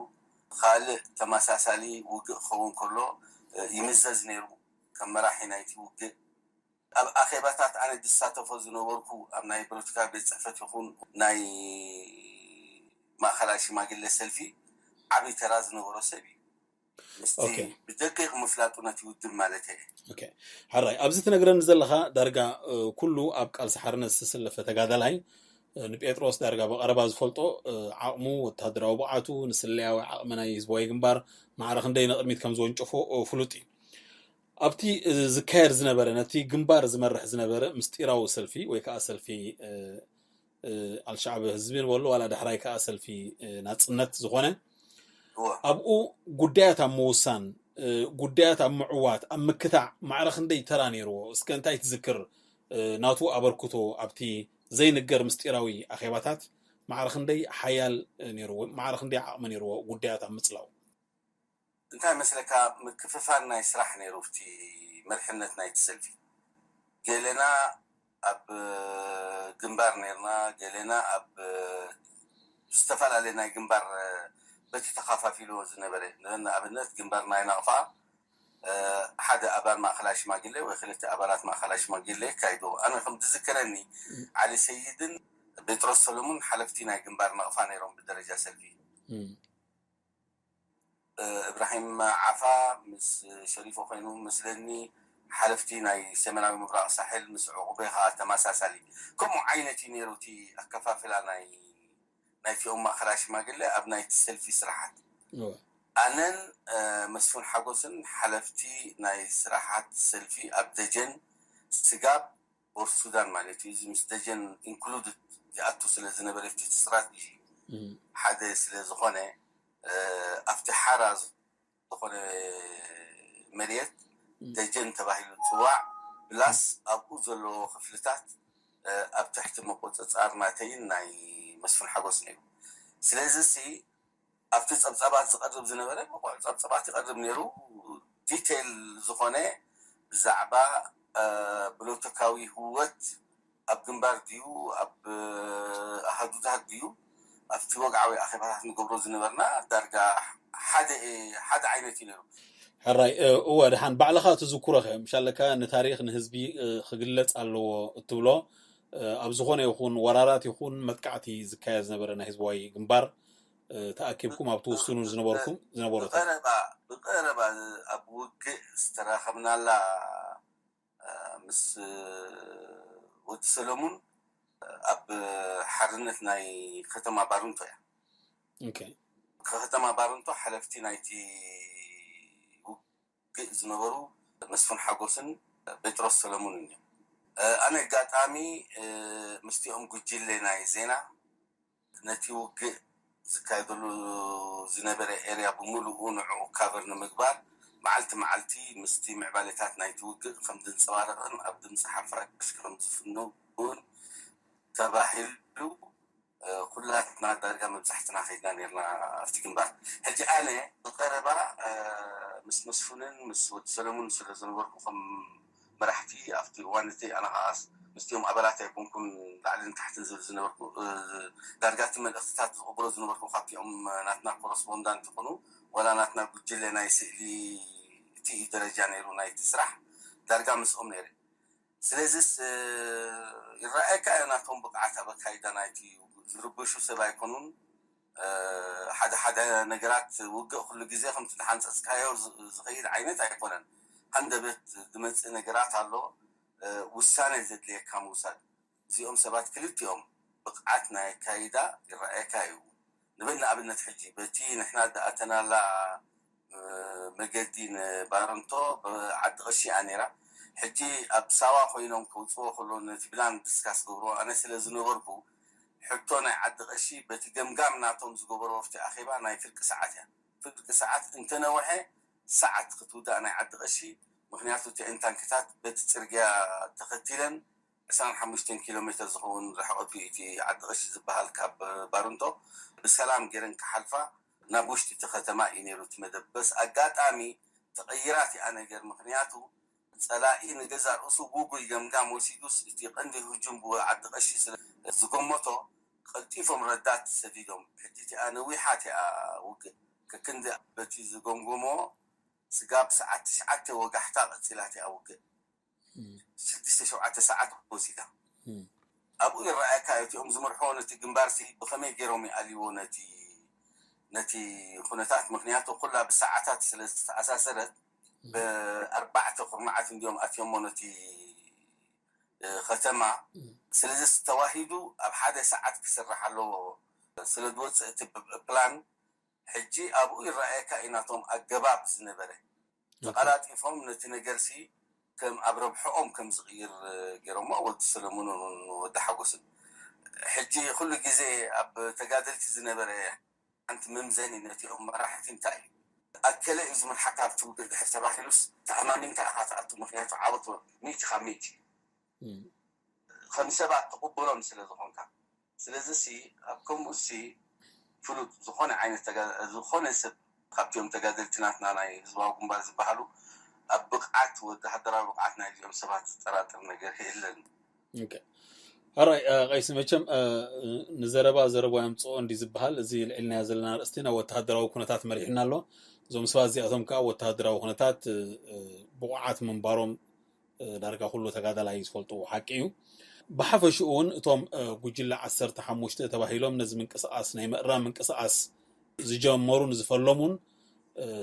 ካልእ ተመሳሳሊ ውግእ ክኸውን ከሎ ይምዘዝ ነይሩ ከም መራሒ ናይቲ ውግእ። ኣብ ኣኼባታት ኣነ ዝሳተፎ ዝነበርኩ ኣብ ናይ ፖለቲካ ቤት ፅሕፈት ይኹን ናይ ማእኸላይ ሽማግሌ ሰልፊ ዓብዪ ተራ ዝነበሮ ሰብ እዩ። ምስቲ ብደቂቕ ምፍላጡ ነቲ ውድብ ማለት እየ። ሕራይ ኣብዚ ትነግረኒ ዘለኻ ዳርጋ ኩሉ ኣብ ቃልሲ ሓርነት ዝተሰለፈ ተጋዳላይ ንጴጥሮስ ዳርጋ ብቐረባ ዝፈልጦ ዓቕሙ፣ ወታደራዊ ብቕዓቱ፣ ንስለያዊ ዓቕሚ ናይ ህዝባዊ ግንባር ማዕረ ክንደይ ንቕድሚት ከም ዝወንጨፎ ፍሉጥ እዩ። ኣብቲ ዝካየድ ዝነበረ ነቲ ግንባር ዝመርሕ ዝነበረ ምስጢራዊ ሰልፊ ወይ ከዓ ሰልፊ ኣልሻዕብ ህዝቢ ንበሎ ዋላ ዳሕራይ ከዓ ሰልፊ ናፅነት ዝኾነ ኣብኡ ጉዳያት ኣብ ምውሳን ጉዳያት ኣብ ምዕዋት ኣብ ምክታዕ ማዕረ ክንደይ ተራ ነይርዎ? እስከ እንታይ ትዝክር? ናቱ ኣበርክቶ ኣብቲ ዘይንገር ምስጢራዊ ኣኼባታት ማዕረ ክንደይ ሓያል ነይርዎ? ማዕረ ክንደይ ዓቕሚ ነይርዎ ጉዳያት ኣብ ምፅላው? እንታይ መስለካ ምክፍፋል ናይ ስራሕ ነይሩ ኣብቲ መርሕነት ናይቲ ሰልፊ ገለና ኣብ ግንባር ነርና ገለና ኣብ ዝተፈላለየ ናይ ግንባር በቲ ተኻፋፊልዎ ዝነበረ ንኣብነት ግንባር ናይ ናቕፋ ሓደ ኣባል ማእኸላይ ሽማግሌ ወይ ክልተ ኣባላት ማእኸላይ ሽማግሌ ካይዶ ኣነ ከም ዝዝከረኒ ዓሊ ሰይድን ጴጥሮስ ሰለሙን ሓለፍቲ ናይ ግንባር ናቕፋ ነይሮም ብደረጃ ሰልፊ እብራሂም ዓፋ ምስ ሸሪፎ ኮይኑ መስለኒ ሓለፍቲ ናይ ሰሜናዊ ምብራቕ ሳሕል ምስ ዕቑበ ከዓ ተመሳሳሊ ከምኡ ዓይነት እዩ ነይሩ እቲ ኣከፋፍላ ናይ ናይቲኦም ማእኸላ ሽማግለ ኣብ ናይቲ ሰልፊ ስራሓት ኣነን መስፉን ሓጎስን ሓለፍቲ ናይ ስራሓት ሰልፊ ኣብ ደጀን ስጋብ ቦርሱዳን ማለት እዩ እዚ ምስ ደጀን ኢንክሉድድ ይኣቱ ስለ ዝነበረ እቲ ስትራቴጂ ሓደ ስለ ዝኾነ ኣብቲ ሓራ ዝኾነ መሬት ደጀን ተባሂሉ ዝፅዋዕ ፕላስ ኣብኡ ዘለዎ ክፍልታት ኣብ ትሕቲ ምቁፅፃር ናተይን ናይ መስፍን ሓጎስ ነይሩ። ስለዚ ሲ ኣብቲ ፀብፀባት ዝቐርብ ዝነበረ ብቑዕ ፀብፀባት ይቐርብ ነይሩ። ዲቴል ዝኾነ ብዛዕባ ብሎቶካዊ ህወት ኣብ ግንባር ድዩ ኣብ ኣሃዱታት ድዩ ኣብቲ ወግዓዊ ኣኼባታት ንገብሮ ዝነበርና ዳርጋ ሓደ ሓደ ዓይነት እዩ ነይሩ። ሕራይ እወ ድሓን ባዕልኻ ትዝክሮ ከ ምሻለካ ንታሪክ ንህዝቢ ክግለጽ ኣለዎ እትብሎ ኣብ ዝኾነ ይኹን ወራራት ይኹን መጥቃዕቲ ዝካየድ ዝነበረ ናይ ህዝባዊ ግንባር ተኣኪብኩም ኣብ ትውስኑ ዝነበርኩም ዝነበረታት ብቀረባ ብቀረባ ኣብ ውግእ ዝተራኸብናላ ምስ ወዲ ሰለሙን ኣብ ሓርነት ናይ ከተማ ባርንቶ እያ። ከተማ ባርንቶ ሓለፍቲ ናይቲ ውግእ ዝነበሩ መስፍን ሓጎስን ጴጥሮስ ሰለሙንን እዮም። ኣነ ኣጋጣሚ ምስቲኦም ጉጅለ ናይ ዜና ነቲ ውግእ ዝካየደሉ ዝነበረ ኤርያ ብምሉኡ ንዕኡ ካቨር ንምግባር፣ መዓልቲ መዓልቲ ምስቲ ምዕባለታት ናይቲ ውግእ ከም ዝንጸባረቕን ኣብ ድምጺ ሓፋሽ ከም ዝፍንውን ተባሂሉ። ኩላትና ዳርጋ መብዛሕትና ከይድና ነርና ኣብቲ ግንባር። ሕጂ ኣነ ብቐረባ ምስ መስፉንን ምስ ወዲ ሰለሙን ስለ ዝነበርኩ፣ ከም መራሕቲ ኣብቲ እዋን እቲ ኣነ ከዓስ ምስቲኦም ኣባላት ኣይኮንኩን ላዕልን ታሕትን ዝብል ዝነበርኩ፣ ዳርጋ እቲ መልእኽትታት ዝቕብሎ ዝነበርኩ ካብቲኦም ናትና ኮረስፖንዳንት ይኹኑ ዋላ ናትና ጉጅለ ናይ ስእሊ፣ እቲ እዩ ደረጃ ነይሩ ናይቲ ስራሕ። ዳርጋ ምስኦም ነይረ። ስለዚስ ይረኣየካ እዩ ናቶም ብቕዓት ኣብ ኣካይዳ ናይቲ ዝርበሹ ሰብ ኣይኮኑን። ሓደ ሓደ ነገራት ውግእ ኩሉ ግዜ ከምቲ ዝሓንፀፅካዮ ዝኸይድ ዓይነት ኣይኮነን። ሃንደበት ዝመፅእ ነገራት ኣሎ። ውሳነ ዘድልየካ ምውሳድ። እዚኦም ሰባት ክልቲኦም ብቕዓት ናይ ኣካይዳ ይረኣየካ እዩ። ንብል ንኣብነት ሕጂ በቲ ንሕና ዝኣተናላ መገዲ ንባረንቶ ብዓዲ ቐሺ እያ ነይራ። ሕጂ ኣብ ሳዋ ኮይኖም ከውፅዎ ከሎ ነቲ ብላን ድስካስ ገብርዎ ኣነ ስለ ዝነበርኩ ሕቶ ናይ ዓዲ ቐሺ በቲ ገምጋም ናቶም ዝገበርዎ ኣብቲ ኣኼባ ናይ ፍርቂ ሰዓት እያ። ፍርቂ ሰዓት እንተነውሐ ሰዓት ክትውዳእ ናይ ዓዲ ቐሺ። ምክንያቱ እቲአን ታንክታት በቲ ፅርግያ ተኸቲለን ዕስራን ሓሙሽተን ኪሎ ሜትር ዝኸውን ርሕቐቱ እቲ ዓዲ ቐሺ ዝበሃል ካብ ባርንቶ ብሰላም ገይረን ክሓልፋ ናብ ውሽጢ እቲ ከተማ እዩ ነይሩ እቲ መደብ። በስ ኣጋጣሚ ተቐይራ እቲኣ ነገር፣ ምክንያቱ ፀላኢ ንገዛ ርእሱ ጉጉይ ገምጋም ወሲዱስ እቲ ቀንዲ ህጁም ብዓዲ ቐሺ ስለ ዝገመቶ ቀልጢፎም ረዳት ሰዲዶም። ሕጂ እቲኣ ነዊሓ እቲኣ ውግእ ከክንዲ በቲ ዝገምገሞ ስጋብ ሰዓት ትሽዓተ ወጋሕታ ቀፂላ እቲኣ ውግእ። ሽዱሽተ ሸውዓተ ሰዓት ወሲዳ። ኣብኡ ይረኣየካ እቲኦም ዝመርሕዎ ነቲ ግንባር ሲ ብኸመይ ገይሮም ይኣልይዎ ነቲ ነቲ ኩነታት። ምክንያቱ ኩላ ብሰዓታት ስለ ዝተኣሳሰረት ብኣርባዕተ ኩርናዓት እንዲኦም ኣትዮሞ ነቲ ከተማ። ስለዚ ተዋሂዱ ኣብ ሓደ ሰዓት ክስራሕ ኣለዎ ስለ ዝወፅእ እቲ ፕላን ሕጂ ኣብኡ ይረኣየካ እዩ ናቶም ኣገባብ ዝነበረ። ተቐላጢፎም ነቲ ነገርሲ ከም ኣብ ረብሐኦም ከም ዝቕይር ገይሮሞ ወዲ ሰለሙንን ወዲ ሓጎስን። ሕጂ ኩሉ ግዜ ኣብ ተጋደልቲ ዝነበረ ሓንቲ መምዘኒ ነቲኦም መራሕቲ እንታይ እዩ ኣከለ እዩ ዝመርሓካ ኣብቲ ውግእ ድሕር ተባሂሉስ ተኣማሚንካ ኢኻ ትኣቱ። ምክንያቱ ዓወት ሚእቲ ካብ ሚእቲ ከም ሰባት ትቕበሎም ስለ ዝኾንካ። ስለዚ ሲ ኣብ ከምኡ ሲ ፍሉጥ ዝኾነ ዓይነት ዝኾነ ሰብ ካብቲኦም ተጋደልቲ ናትና ናይ ህዝባዊ ግንባር ዝበሃሉ ኣብ ብቕዓት ወተሃደራዊ ብቕዓት ናይዚኦም ሰባት ዝጠራጠር ነገር የለን። ሕራይ ቀይሲ መቸም ንዘረባ ዘረባ የምፅኦ እንዲ ዝበሃል እዚ ልዕልናዮ ዘለና ርእስቲ ናብ ወተሃደራዊ ኩነታት መሪሕና ኣሎ። እዞም ሰባት እዚኣቶም ከዓ ወተሃደራዊ ኩነታት ብቑዓት ምንባሮም ዳርጋ ኩሉ ተጋዳላይ ዝፈልጡ ሓቂ እዩ። ብሓፈሽኡ እውን እቶም ጉጅለ ዓሰርተ ሓሙሽተ ተባሂሎም ነዚ ምንቅስቃስ ናይ ምእራም ምንቅስቃስ ዝጀመሩን ዝፈለሙን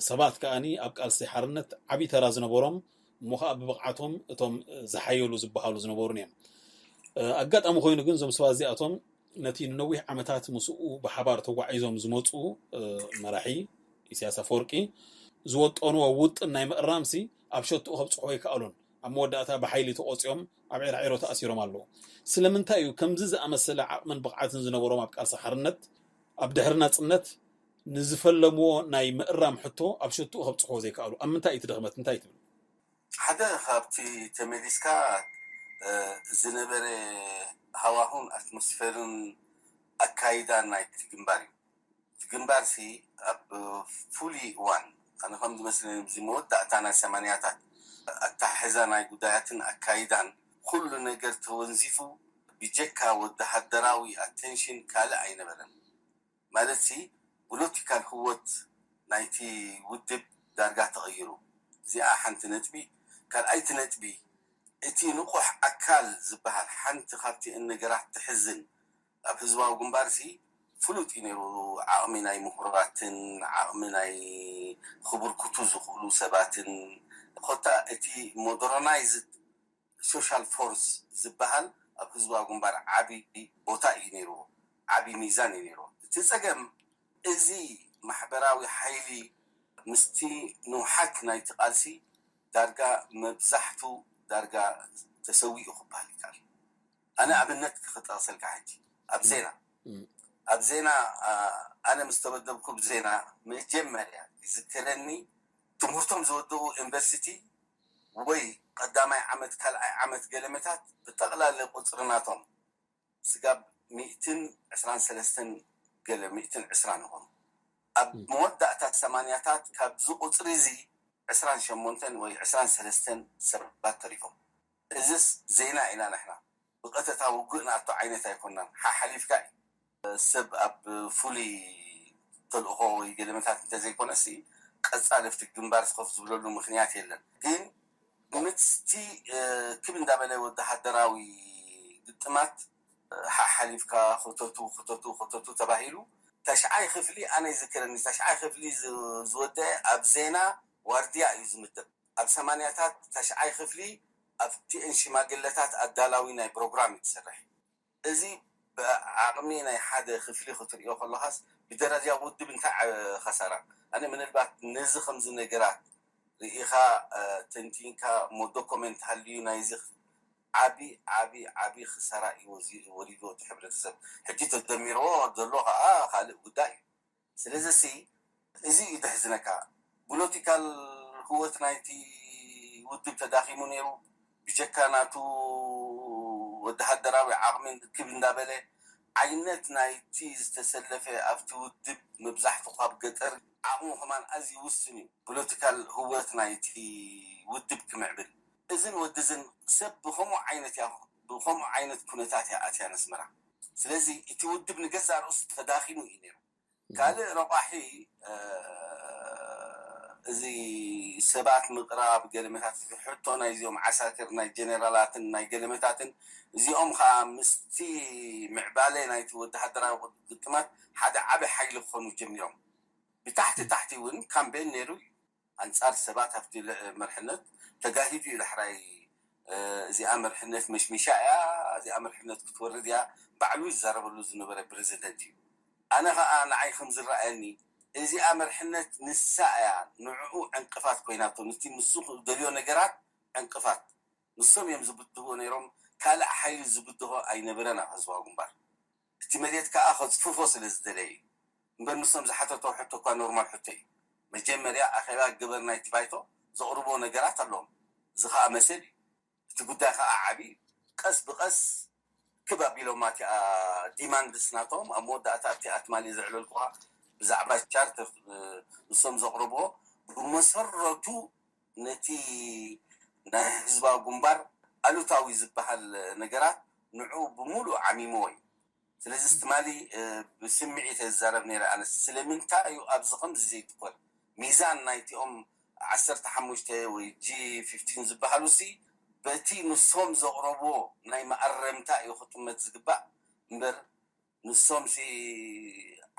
ሰባት ከዓኒ ኣብ ቃልሲ ሓርነት ዓብዪ ተራ ዝነበሮም እሞ ከዓ ብብቕዓቶም እቶም ዝሓየሉ ዝበሃሉ ዝነበሩን እዮም። ኣጋጣሚ ኮይኑ ግን እዞም ሰባት እዚኣቶም ነቲ ንነዊሕ ዓመታት ምስኡ ብሓባር ተጓዒዞም ዝመፁ መራሒ ኢሳያስ ኣፈወርቂ ዝወጠንዎ ውጥን ናይ ምእራምሲ ኣብ ሸትኡ ከብፅሖ ኣይከኣሉን። ኣብ መወዳእታ ብሓይሊ ተቆፂኦም ኣብ ዒራዒሮ ተኣሲሮም ኣለዉ። ስለምንታይ እዩ ከምዚ ዝኣመሰለ ዓቕምን ብቕዓትን ዝነበሮም ኣብ ቃልሲ ሓርነት ኣብ ድሕሪ ናፅነት ንዝፈለምዎ ናይ ምእራም ሕቶ ኣብ ሸትኡ ከብፅሕዎ ዘይከኣሉ? ኣብ ምንታይ እዩ እቲ ድኽመት? እንታይ ትብል? ሓደ ካብቲ ተመሊስካ ዝነበረ ሃዋሁን ኣትሞስፌርን ኣካይዳን ናይቲ ግንባር እዩ። እቲ ግንባር ሲ ኣብ ፍሉይ እዋን ኣነ ከም ዝመስለኒ እዚ መወዳእታ ናይ ሰማንያታት ኣታሕዛ ናይ ጉዳያትን ኣካይዳን ኩሉ ነገር ተወንዚፉ ብጀካ ወተሃደራዊ ኣቴንሽን ካልእ ኣይነበረን። ማለት ሲ ፖለቲካል ህይወት ናይቲ ውድብ ዳርጋ ተቐይሩ። እዚኣ ሓንቲ ነጥቢ። ካልኣይቲ ነጥቢ እቲ ንቑሕ ኣካል ዝበሃል ሓንቲ ካብቲ ነገራት ትሕዝን ኣብ ህዝባዊ ግንባር ሲ ፍሉጥ እዩ ነይሩ። ዓቕሚ ናይ ምሁራትን ዓቕሚ ናይ ክብርክቱ ዝኽእሉ ሰባትን ኮታ እቲ ሞደርናይዝድ ሶሻል ፎርስ ዝበሃል ኣብ ህዝባዊ ግንባር ዓቢ ቦታ እዩ ነይርዎ፣ ዓቢ ሚዛን እዩ ነይርዎ። እቲ ጸገም እዚ ማሕበራዊ ሓይሊ ምስቲ ንውሓት ናይቲ ቃልሲ ዳርጋ መብዛሕቱ ዳርጋ ተሰዊኡ ክበሃል ይከኣል። ኣነ ኣብነት ክጠቕሰልካ ሕጂ ኣብ ዜና ኣብ ዜና ኣነ ምስ ተመደብኩ ብዜና መጀመርያ ይዝከረኒ ትምህርቶም ዝወደኡ ዩኒቨርሲቲ ወይ ቀዳማይ ዓመት ካልኣይ ዓመት ገለመታት ብጠቕላለ ቁፅሪ ናቶም ስጋብ ሚእትን ዕስራን ሰለስተን ገለ ሚእትን ዕስራን ይኾኑ። ኣብ መወዳእታ ሰማንያታት ካብዚ ቁፅሪ እዚ ዕስራን ሸሞንተን ወይ ዕስራን ሰለስተን ሰባት ተሪፎም። እዝስ ዜና ኢና ንሕና ብቐጥታ ውግእ ንኣቶ ዓይነት ኣይኮናን። ሓሓሊፍካ እዩ ሰብ ኣብ ፍሉይ ተልእኾ ወይ ገለመታት እንተዘይኮነሲ ቀፃሊ ኣብቲ ግንባር ስኸፍ ዝብለሉ ምክንያት የለን። ግን ምስቲ ክብ እንዳበለ ወተሃደራዊ ግጥማት ሓሓሊፍካ ክተቱ ክተቱ ክተቱ ተባሂሉ ተሽዓይ ክፍሊ ኣነ ይዝክረኒ። ተሽዓይ ክፍሊ ዝወደአ ኣብ ዜና ዋርድያ እዩ ዝምደብ። ኣብ ሰማንያታት ተሽዓይ ክፍሊ ኣብቲአን ሽማግለታት ኣዳላዊ ናይ ፕሮግራም እዩ ትሰርሕ። እዚ ብዓቕሚ ናይ ሓደ ክፍሊ ክትሪኦ ከለኻስ ብደረጃ ውድብ እንታይ ከሳራ። ኣነ ምናልባት ነዚ ከምዚ ነገራት ርኢኻ ተንቲንካ እሞ ዶኮመንት ሃልዩ ናይዚ ዓቢ ዓቢ ዓቢ ክሳራ እዩ ወሪድዎ እቲ ሕብረተሰብ። ሕጂ ተደሚርዎ ዘሎ ከዓ ካልእ ጉዳይ እዩ። ስለዚ ሲ እዚ እዩ ደሕዝነካ። ፖለቲካል ህወት ናይቲ ውድብ ተዳኺሙ ነይሩ። ብጀካ ናቱ ወተሃደራዊ ዓቕሚ ክብ እንዳበለ ዓይነት ናይቲ ዝተሰለፈ ኣብቲ ውድብ መብዛሕትኡ ካብ ገጠር ዓቕሙ ከማን ኣዝዩ ውስን እዩ። ፖለቲካል ህወት ናይቲ ውድብ ክምዕብል እዝን ወድዝን ሰብ ብኸምኡ ዓይነት እያ ብኸምኡ ዓይነት ኩነታት እያ ኣትያ ነስመራ። ስለዚ እቲ ውድብ ንገዛእ ርእሱ ተዳኺሙ እዩ ነይሩ። ካልእ ረቋሒ እዚ ሰባት ምቕራብ ገለመታት ሕቶ ናይዚኦም ዓሳክር ናይ ጀነራላትን ናይ ገለመታትን እዚኦም ከዓ ምስቲ ምዕባለ ናይቲ ወተሃደራዊ ግጥማት ሓደ ዓቢ ሓይሊ ክኾኑ ጀሚሮም። ብታሕቲ ታሕቲ እውን ካምፔን ነይሩ እዩ። ኣንጻር ሰባት ኣብቲ መርሕነት ተጋሂዱ እዩ ዳሕራይ እዚኣ መርሕነት መሽሚሻ እያ፣ እዚኣ መርሕነት ክትወርድ እያ ባዕሉ ይዛረበሉ ዝነበረ ፕረዚደንት እዩ። ኣነ ከዓ ንዓይ ከም ዝረኣየኒ እዚኣ መርሕነት ንሳ እያ ንዕኡ ዕንቅፋት ኮይናቶ፣ ምስቲ ንሱ ዝደልዮ ነገራት ዕንቅፋት ንሶም እዮም ዝብድህዎ ነይሮም። ካልእ ሓይሊ ዝብድሆ ኣይነበረን ኣብ ህዝባዊ ግንባር። እቲ መሬት ከዓ ከፅፍፎ ስለ ዝደለየ እዩ እምበር ንሶም ዝሓተቶ ሕቶ እኳ ኖርማል ሕቶ እዩ። መጀመርያ ኣኼባ ግበር ናይቲ ባይቶ ዘቕርቦ ነገራት ኣለዎም። እዚ ከዓ መሰል እዩ። እቲ ጉዳይ ከዓ ዓብዪ እዩ። ቀስ ብቐስ ክብ ኣቢሎም ኣቲኣ ዲማንድስ ናቶም ኣብ መወዳእታ ኣብቲ ኣትማሊ ዘዕለልኩኻ ብዛዕባ ቻርተር ንሶም ዘቕርብዎ ብመሰረቱ ነቲ ናይ ህዝባዊ ግንባር ኣሉታዊ ዝበሃል ነገራት ንዑ ብምሉእ ዓሚምዎ እዩ። ስለዚ ትማሊ ብስምዒት እየ ዝዛረብ ነይረ። ኣነ ስለምንታይ እዩ ኣብዚ ከምዚ ዘይትኮር? ሚዛን ናይቲኦም ዓሰርተ ሓሙሽተ ወይ ጂ ፊፍቲን ዝበሃሉ ሲ በቲ ንሶም ዘቕረብዎ ናይ መኣረምታ እዩ ክጥመት ዝግባእ እምበር ንሶም ሲ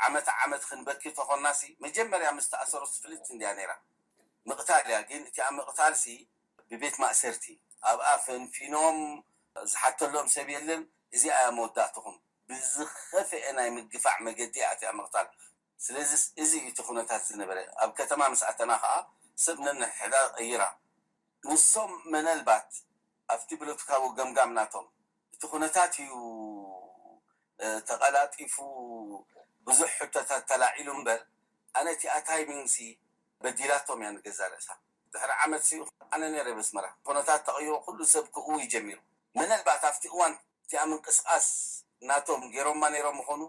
ዓመት ዓመት ክንበኪ ተኾና ሲ መጀመርያ ምስ ተኣሰሩ ፍልጥ እንድያ ነይራ። ምቕታል እያ ግን እቲኣ ምቕታል ሲ ብቤት ማእሰርቲ ኣብኣ ፈንፊኖም ዝሓተሎም ሰብ የለን። እዚኣ እያ መወዳእትኹም። ብዝኸፍአ ናይ ምግፋዕ መገዲ እያ እቲኣ ምቕታል። ስለዚ እዚ እዩ እቲ ኩነታት ዝነበረ። ኣብ ከተማ ምስ ኣተና ከዓ ሰብ ነንሕዳ ቀይራ። ንሶም መነልባት ኣብቲ ብሎትካዊ ገምጋም ናቶም እቲ ኩነታት እዩ ተቐላጢፉ ብዙሕ ሕቶታት ተላዒሉ እምበር ኣነ እቲኣ ታይሚንግ ሲ በዲላቶም እያ ንገዛ ርእሳ። ድሕሪ ዓመት ሲ ኣነ ነይረ በስመራ ኩነታት ተቐይሮ ኩሉ ሰብ ክእውይ ጀሚሩ። መነልባት ኣብቲ እዋን እቲኣ ምንቅስቃስ ናቶም ገይሮማ ነይሮም ምኾኑ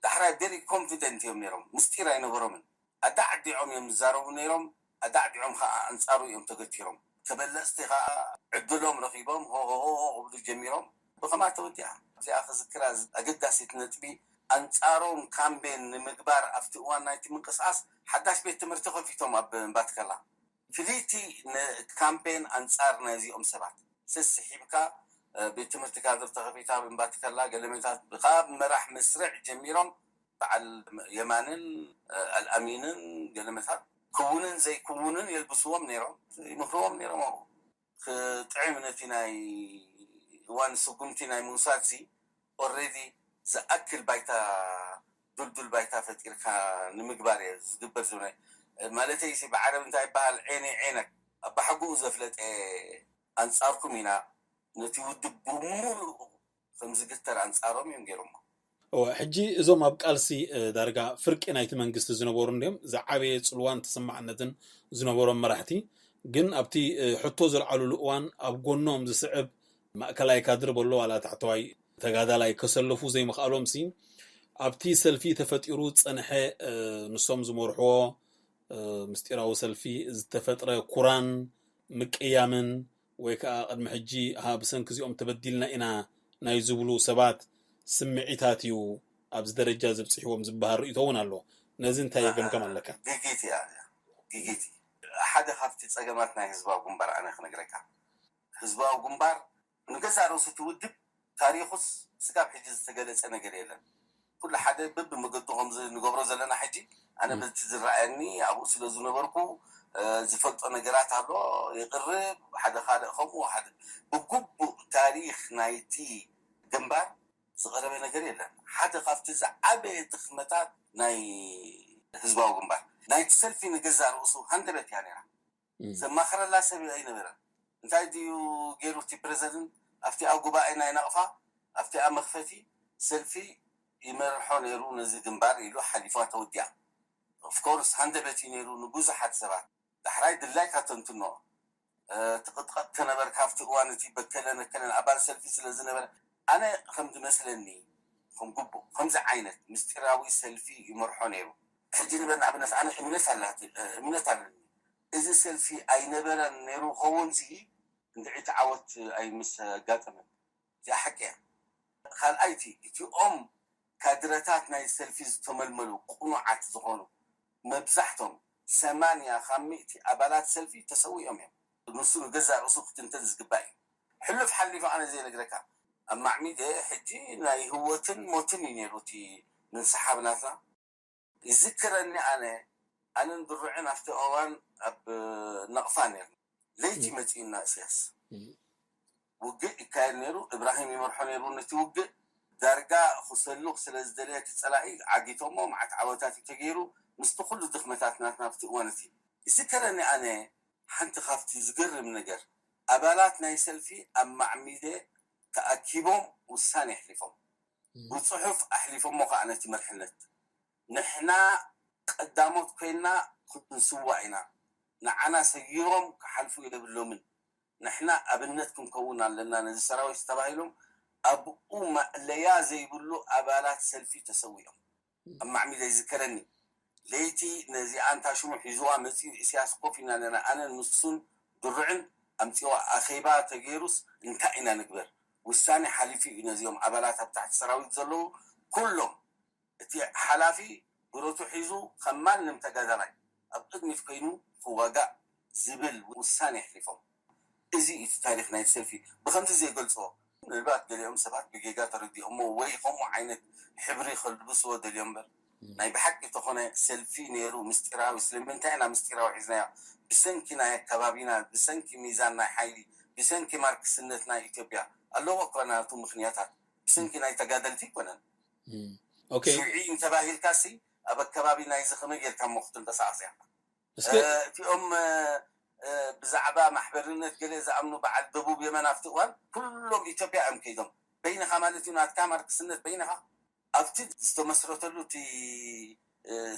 ዳሕራይ ቨሪ ኮንፊደንት እዮም ነይሮም። ምስጢር ኣይነበሮምን። ኣዳዕዲዖም እዮም ዝዛረቡ ነይሮም። ኣዳዕዲዖም ከዓ ኣንፃሩ እዮም ተገቲሮም። ተበለፅቲ ከዓ ዕድሎም ረኺቦም ሆሆሆ ክብሉ ጀሚሮም። ብኸማ ተወዲኣ እዚኣ ክዝክራ ኣገዳሲት ነጥቢ ኣንፃሮም ካምቤን ንምግባር ኣብቲ እዋን ናይቲ ምንቅስቃስ ሓዳሽ ቤት ትምህርቲ ከፊቶም ኣብ እምባትከላ ፍልይቲ ካምፔን ኣንጻር ናይዚኦም ሰባት ስስሒብካ ቤት ትምህርቲ ካድር ተኸፊታ ብንባትከላ ገለመታት ካብ መራሕ መስርዕ ጀሚሮም በዓል የማንን ኣልኣሚንን ገለመታት ክውንን ዘይክውንን የልብስዎም ነይሮም ይምኽርዎም ነይሮም ኣብኡ ክጥዕም ነቲ ናይ እዋን ስጉምቲ ናይ ምውሳድ ሲ already ዝኣክል ባይታ ዱልዱል ባይታ ፈጢርካ ንምግባር እየ ዝግበር ዝብለ ማለተይ ሲ ብዓረብ እንታይ ይበሃል ዔኒ ዔነክ ኣባሕጉኡ ዘፍለጠ ኣንጻርኩም ኢና ነቲ ውድብ ብሙሉእ ከም ዝግተር ኣንጻሮም እዮም ገይሮሞ እወ፣ ሕጂ እዞም ኣብ ቃልሲ እ፣ ዳርጋ ፍርቂ ናይቲ መንግስቲ ዝነበሩ እንድዮም ዝዓበየ ጽልዋን ተሰማዕነትን ዝነበሮም መራሕቲ። ግን ኣብቲ እ፣ ሕቶ ዘልዓሉሉ እዋን ኣብ ጎኖም ዝስዕብ ማእከላይ ካድር በሎ ዋላ ታሕተዋይ ተጋዳላይ ከሰልፉ ዘይምኽኣሎም ሲ ኣብቲ ሰልፊ ተፈጢሩ ዝጸንሐ እ፣ ንሶም ዝመርሕዎ እ፣ ምስጢራዊ ሰልፊ ዝተፈጥረ ኩራን ምቅያምን ወይ ከዓ ቅድሚ ሕጂ ሃ ብሰንኪ እዚኦም ተበዲልና ኢና ናይ ዝብሉ ሰባት ስምዒታት እዩ ኣብዚ ደረጃ ዘብፅሕዎም ዝበሃል ርእይቶ እውን ኣሎ። ነዚ እንታይ ገምገም ኣለካ? ግጊት እያ። ግጊት ሓደ ካብቲ ፀገማት ናይ ህዝባዊ ግንባር ኣነ ክነግረካ፣ ህዝባዊ ግንባር ንገዛ ርእሱ እቲ ውድብ ታሪኹስ ስጋብ ሕጂ ዝተገለፀ ነገር የለን። ኩሉ ሓደ በብመገዱ ከምዚ ንገብሮ ዘለና ሕጂ ኣነ በቲ ዝረኣየኒ ኣብኡ ስለ ዝነበርኩ ዝፈልጦ ነገራት ኣሎ። ይቕርብ ሓደ ካልእ ከምኡ ሓደ ብግቡእ ታሪኽ ናይቲ ግንባር ዝቐረበ ነገር የለን። ሓደ ካብቲ ዝዓበየ ድኽመታት ናይ ህዝባዊ ግንባር ናይቲ ሰልፊ ንገዛ ርእሱ ሃንደበት እያ ነይራ። ዘማኽረላ ሰብ ኣይነበረን። እንታይ ድዩ ገይሩ እቲ ፕረዚደንት ኣብቲኣ ጉባኤ ናይ ናቕፋ ኣብቲኣ መኽፈቲ ሰልፊ ይመርሖ ነይሩ ነዚ ግንባር ኢሉ ሓሊፋ ተወዲኣ። ኦፍኮርስ ሃንደበት እዩ ነይሩ ንብዙሓት ሰባት። ዳሕራይ ድላይካ ተንትኖ ትቕጥቀጥ ከነበርካ ኣብቲ እዋን እቲ በከለ ነከለን ኣባል ሰልፊ ስለ ዝነበረ ኣነ ከም ዝመስለኒ ከም ግቡእ ከምዚ ዓይነት ምስጢራዊ ሰልፊ ይመርሖ ነይሩ። ሕጂ ንበል ንኣብነት ኣነ እምነት ኣላት እምነት ኣለኒ እዚ ሰልፊ ኣይነበረን ነይሩ ኸውን ሲ እንድዒ ተዓወት ኣይምስ ኣጋጠመን። እዚኣ ሓቂ እያ። ካልኣይቲ እቲኦም ካድረታት ናይ ሰልፊ ዝተመልመሉ ቁኑዓት ዝኾኑ መብዛሕቶም ሰማንያ ካብ ሚእቲ ኣባላት ሰልፊ ተሰዊኦም እዮም። ንሱ ንገዛእ ርእሱ ክትንተን ዝግባእ እዩ። ሕሉፍ ሓሊፉ ኣነ ዘይነግረካ ኣብ ማዕሚደ ሕጂ ናይ ህወትን ሞትን እዩ ነይሩ እቲ ምንስሓብ ናትና። ይዝክረኒ ኣነ ኣነን ድሩዕን ኣብቲ እዋን ኣብ ነቕፋ ነርና። ለይቲ መፂኡና እስያስ ውግእ ይካየድ ነይሩ። እብራሂም ይመርሖ ነይሩ ነቲ ውግእ። ዳርጋ ክሰሉ ስለ ዝደለየ እቲ ፀላኢ ዓጊቶሞ መዓት ዓወታት እዩ ተገይሩ። ምስቲ ኩሉ ድኽመታት ናትና ኣብቲ እዋን እቲ ይዝከረኒ ኣነ ሓንቲ ካብቲ ዝገርም ነገር ኣባላት ናይ ሰልፊ ኣብ ማዕሚደ ተኣኪቦም ውሳኔ ኣሕሊፎም ብፅሑፍ ኣሕሊፎሞ ከዓ ነቲ መርሕነት ንሕና ቀዳሞት ኮይና ክንስዋእ ኢና ንዓና ሰጊሮም ክሓልፉ የብሎምን ንሕና ኣብነት ክንከውን ኣለና ነዚ ሰራዊት ተባሂሎም ኣብኡ ማእለያ ዘይብሉ ኣባላት ሰልፊ ተሰዊኦም ኣብ ማዕሚደ ይዝከረኒ ለይቲ ነዚኣ እንታ ሽሙ ሒዝዋ መፂኡ ኢሳያስ ኮፍ ኢና ኣለና ኣነን ንሱን ድሩዕን ኣምፂዋ ኣኼባ ተገይሩስ እንታይ ኢና ንግበር ውሳኔ ሓሊፉ እዩ ነዚኦም ኣባላት ኣብ ታሕቲ ሰራዊት ዘለዉ ኩሎም እቲ ሓላፊ ብረቱ ሒዙ ከም ማንም ተጋዳላይ ኣብ ቅድሚት ኮይኑ ክዋጋእ ዝብል ውሳኔ ኣሕሊፎም። እዚ እዩ እቲ ታሪኽ ናይቲ ሰልፊ ብኸምዚ ዘይገልፅዎ። ምናልባት ገሊኦም ሰባት ብጌጋ ተረዲኦሞ ወይ ከምኡ ዓይነት ሕብሪ ከልብስዎ ደልዮም እምበር ናይ ብሓቂ ተኾነ ሰልፊ ነይሩ ምስጢራዊ ስለምንታይ ኢና ምስጢራዊ ሒዝናዮ ብሰንኪ ናይ ኣከባቢና ብሰንኪ ሚዛን ናይ ሓይሊ ብሰንኪ ማርክስነት ናይ ኢትዮጵያ ኣለዎ እኮ ናቱ ምኽንያታት ብሰንኪ ናይ ተጋደልቲ ኣይኮነን ኦኬ ሽዒ እንተባሂልካ ሲ ኣብ ኣከባቢ ናይዚ ከመይ ጌርካ እሞ ክትንቀሳቐስ ኢኻ እስኪ እቲኦም ብዛዕባ ማሕበርነት ገለ ዝኣምኑ በዓል ደቡብ የመን ኣብቲ እዋን ኩሎም ኢትዮጵያ እዮም ከይዶም በይንኻ ማለት እዩ ናትካ ማርክስነት በይንኻ ኣብቲ ዝተመስረተሉ እቲ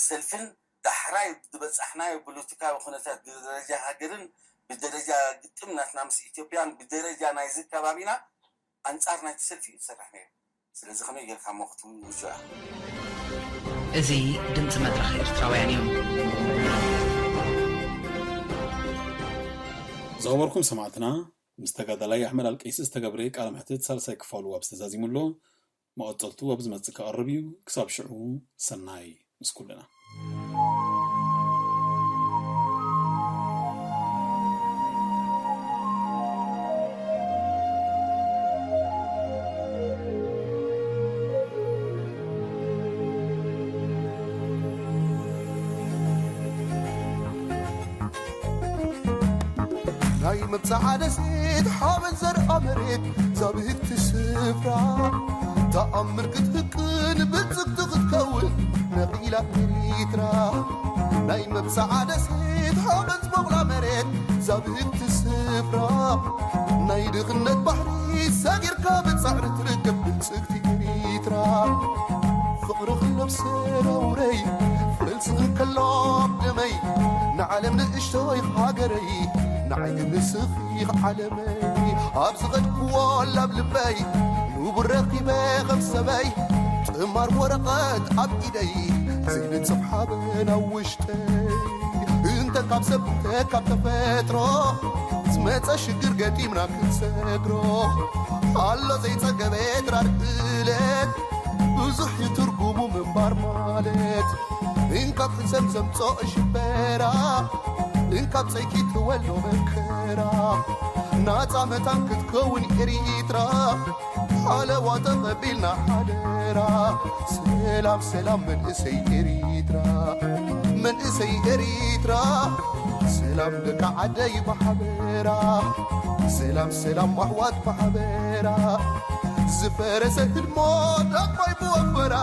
ሰልፍን ዳሕራይ ዝበፃሕናዮ ፖለቲካዊ ኩነታት ብደረጃ ሃገርን ብደረጃ ግጥም ናትና ምስ ኢትዮጵያን ብደረጃ ናይዚ ከባቢና ኣንፃር ናይቲ ሰልፊ እዩ ዝሰርሕ ነይሩ ስለዚ ከመይ ጌርካ እሞ ክትውጆ ኢኻ እዚ ድምፂ መድረኽ ኤርትራውያን እዩ። ዝኸበርኩም ሰማዕትና ምስ ተጋዳላይ ኣሕመድ ኣልቀይሲ ዝተገብረ ቃለ መሕትት ሳልሳይ ክፋሉ ኣብ ዝተዛዚሙ ኣሎ መቐፀልቱ ኣብ ዝመፅእ ክቐርብ እዩ ክሳብ ሽዑ ሰናይ ምስ ኩልና ናይ መብጽዓ ደሴት ሓበን ዘርኣ መሬት ዛብህቲ ስፍራ ተኣምር ክትህቅን ብጽግቲ ክትከውን ነቒላ ኤሪትራ ናይ መብጽዓ ደሴት ሓበን ዝበቑላ መሬት ዛብህቲ ስፍራ ናይ ድኽነት ባሕሪ ሰጊርካ ብጻዕሪ ትርከብ ብልጽግቲ ኤሪትራ ዓለም ንእሽቶይ ሃገረይ፣ ንዓይ ግን ንስኺ ዓለመይ። ኣብ ዝኸድክዎ ላብ ልበይ፣ ንቡር ረኺበ ከም ሰበይ፣ ጥማር ወረቐት ኣብ ኢደይ፣ ዘይንጽፍ ሓበን ኣብ ውሽጠይ። እንተ ካብ ሰብ እንተ ካብ ተፈጥሮ፣ ዝመጸ ሽግር ገጢምና ክንሰግሮ። ኣሎ ዘይጸገበ ድራር እለት፣ ብዙሕ እዩ ትርጉሙ ምንባር ማለት። እንካብ ሕሰም ዘምጾ ሽበራ፣ እንካብ ጸይቂ ትወልዶ መከራ። ናጻ መታን ክትከውን ኤሪትራ፣ ሓለዋ ተቐቢልና ሓደራ። ሰላም ሰላም መንእሰይ ኤሪትራ፣ መንእሰይ ኤሪትራ። ሰላም ደቂ ዓደይ ብሓበራ፣ ሰላም ሰላም ኣሕዋት ብሓበራ። ዝፈረሰ ህድሞ ዳግማይ ብወፈራ፣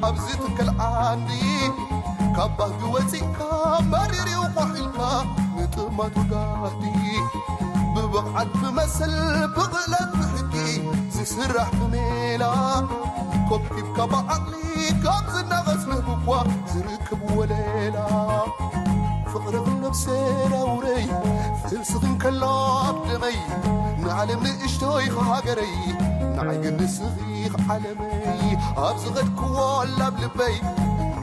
ኣብዚ ትከል ዓንዲ ካብ ባህጊ ወፂእካ መሪር እዩ ኳሕ ኢልካ ንጥማት ወጋህዲ። ብብቕዓት ብመሰል ብኽእለት ብሕጊ ዝስራሕ ብሜላ፣ ኮብኪብካ ብዓቕሊ ካብ ዝናቐስ ንህብኳ ዝርክብ ወለላ። ፍቕርኽን ነብሰ ናውረይ፣ ፍልስኽን ከሎ ኣብ ደመይ፣ ንዓለም ንእሽቶይ ሃገረይ፣ ንዓይ ግን ንስኺ ዓለመይ። ኣብ ዝኸድክዎ ላብ ልበይ፣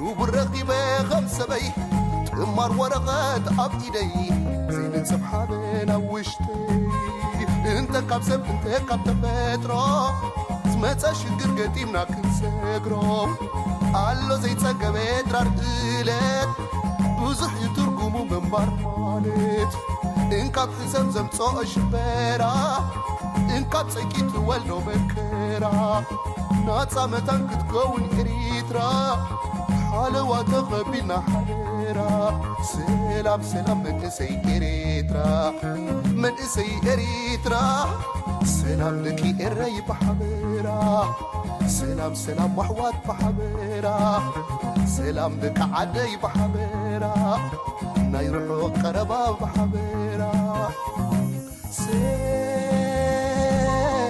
ንቡር ረኺበ ከም ሰበይ፣ ጥማር ወረቐት ኣብ ኢደይ፣ ዘይንጽፍ ሓበን ኣብ ውሽጠይ። እንተ ካብ ሰብ እንተ ካብ ተፈጥሮ፣ ዝመጸ ሽግር ገጢምና ክንሰግሮ። ኣሎ ዘይጸገበ ድራር እለት፣ ብዙሕ እዩ ትርጉሙ ምንባር ማለት። እንካብ ሕሰም ዘምጽኦ ሽበራ፣ እንካብ ጸይቂ ትወልዶ መከራ። ናጻ መታን ክትከውን ኤሪትራ፣ ሓለዋ ተቐቢልና ሓደራ። ሰላም ሰላም መንእሰይ ኤሪትራ፣ መንእሰይ ኤሪትራ። ሰላም ደቂ ኤረይ ብሓበራ፣ ሰላም ሰላም ኣሕዋት ብሓበራ። ሰላም ደቂ ዓደይ ብሓበራ፣ ናይ ርሑቕ ቀረባ ብሓበራ።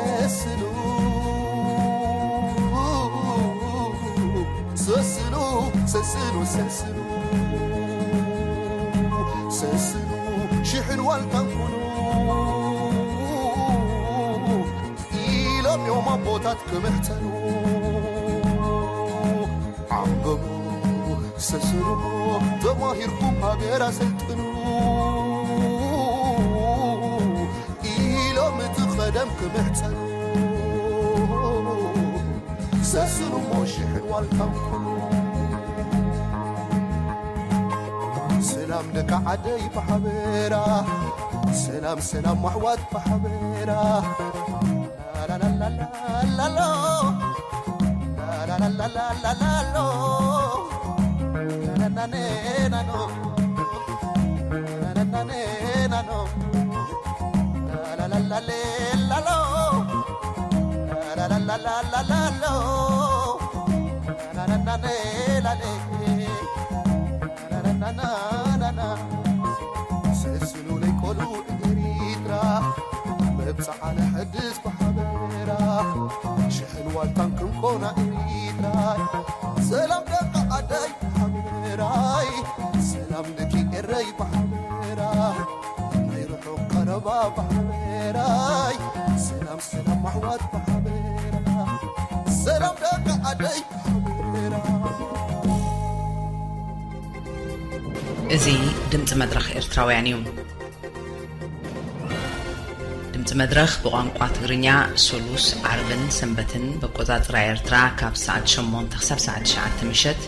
ሰስኑ፣ ሰስኑ፣ ሰስኑ፣ ሰስኑ፣ ሰስኑ፣ ሰስኑ፣ ሽሕን ዋልታን ኩኑ ኢሎም እዮም ኣቦታት ክምሕጸኑ። ዓንብቡ፣ ሰስኑ፣ ተማሂርኩም ሃገር ኣሰልጥኑ ኢሎም እቲ ቐደም ክምሕጸኑ። ሰስኑ እሞ ሽሕን ዋልታን ኩኑ። ሰላም ደቂ ዓደይ ብሓበራ፣ ሰላም ሰላም ኣሕዋት ብሓበራ። ላላላላላሎ፣ ላላላላላሎ፣ ናናኔናኖ፣ ናናኔናኖ፣ ላላላሌላሎ፣ ላላላላላሎ፣ ናናኔላሌ፣ ናናናናና። ሰስኑ ለይቆሉ ኤሪትራ፣ መብጽዓ ነሐድስ ብሓበራ። ሽሕን ዋልታን ክንኮና ኤሪትራ፣ ሰላም ደቂ ዓደይ ብሓበራይ፣ ሰላም ደቂ ኤረይ ብሓበራ፣ ናይ ርሑቕ ቀረባ ብሓበራይ፣ ሰላም ሰላም ኣሕዋት ብሓበራ፣ ሰላም ደቂ ዓደይ ብሓበራ። እዚ ድምፂ መድረኽ ኤርትራውያን እዩ። ድምፂ መድረኽ ብቋንቋ ትግርኛ ሱሉስ፣ ዓርብን ሰንበትን በቆፃፅራ ኤርትራ ካብ ሰዓት ሸሞንተ ክሳብ ሰዓት ትሽዓተ ምሸት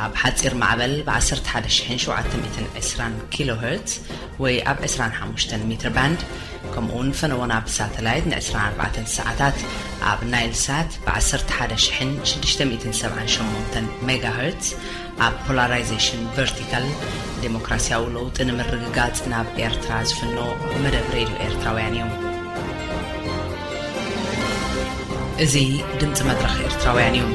ኣብ ሓፂር ማዕበል ብ ዓሰርተ ሓደ ሽሕን ሸውዓተ ሚእትን ዕስራን ኪሎ ሄርትዝ ወይ ኣብ ዕስራን ሓሙሽተን ሜትር ባንድ፣ ከምኡውን ፈነወና ብሳተላይት ንዕስራን ኣርባዕተን ሰዓታት ኣብ ናይል ሳት ብ ዓሰርተ ሓደ ሽሕን ሽዱሽተ ሚእትን ሰብዓን ሸሞንተን ሜጋ ሄርትዝ ኣብ ፖላራይዜሽን ቨርቲካል ዴሞክራሲያዊ ለውጢ ንምርግጋጽ ናብ ኤርትራ ዝፍኖ መደብ ሬድዮ ኤርትራውያን እዩ። እዚ ድምጺ መድረኽ ኤርትራውያን እዩ።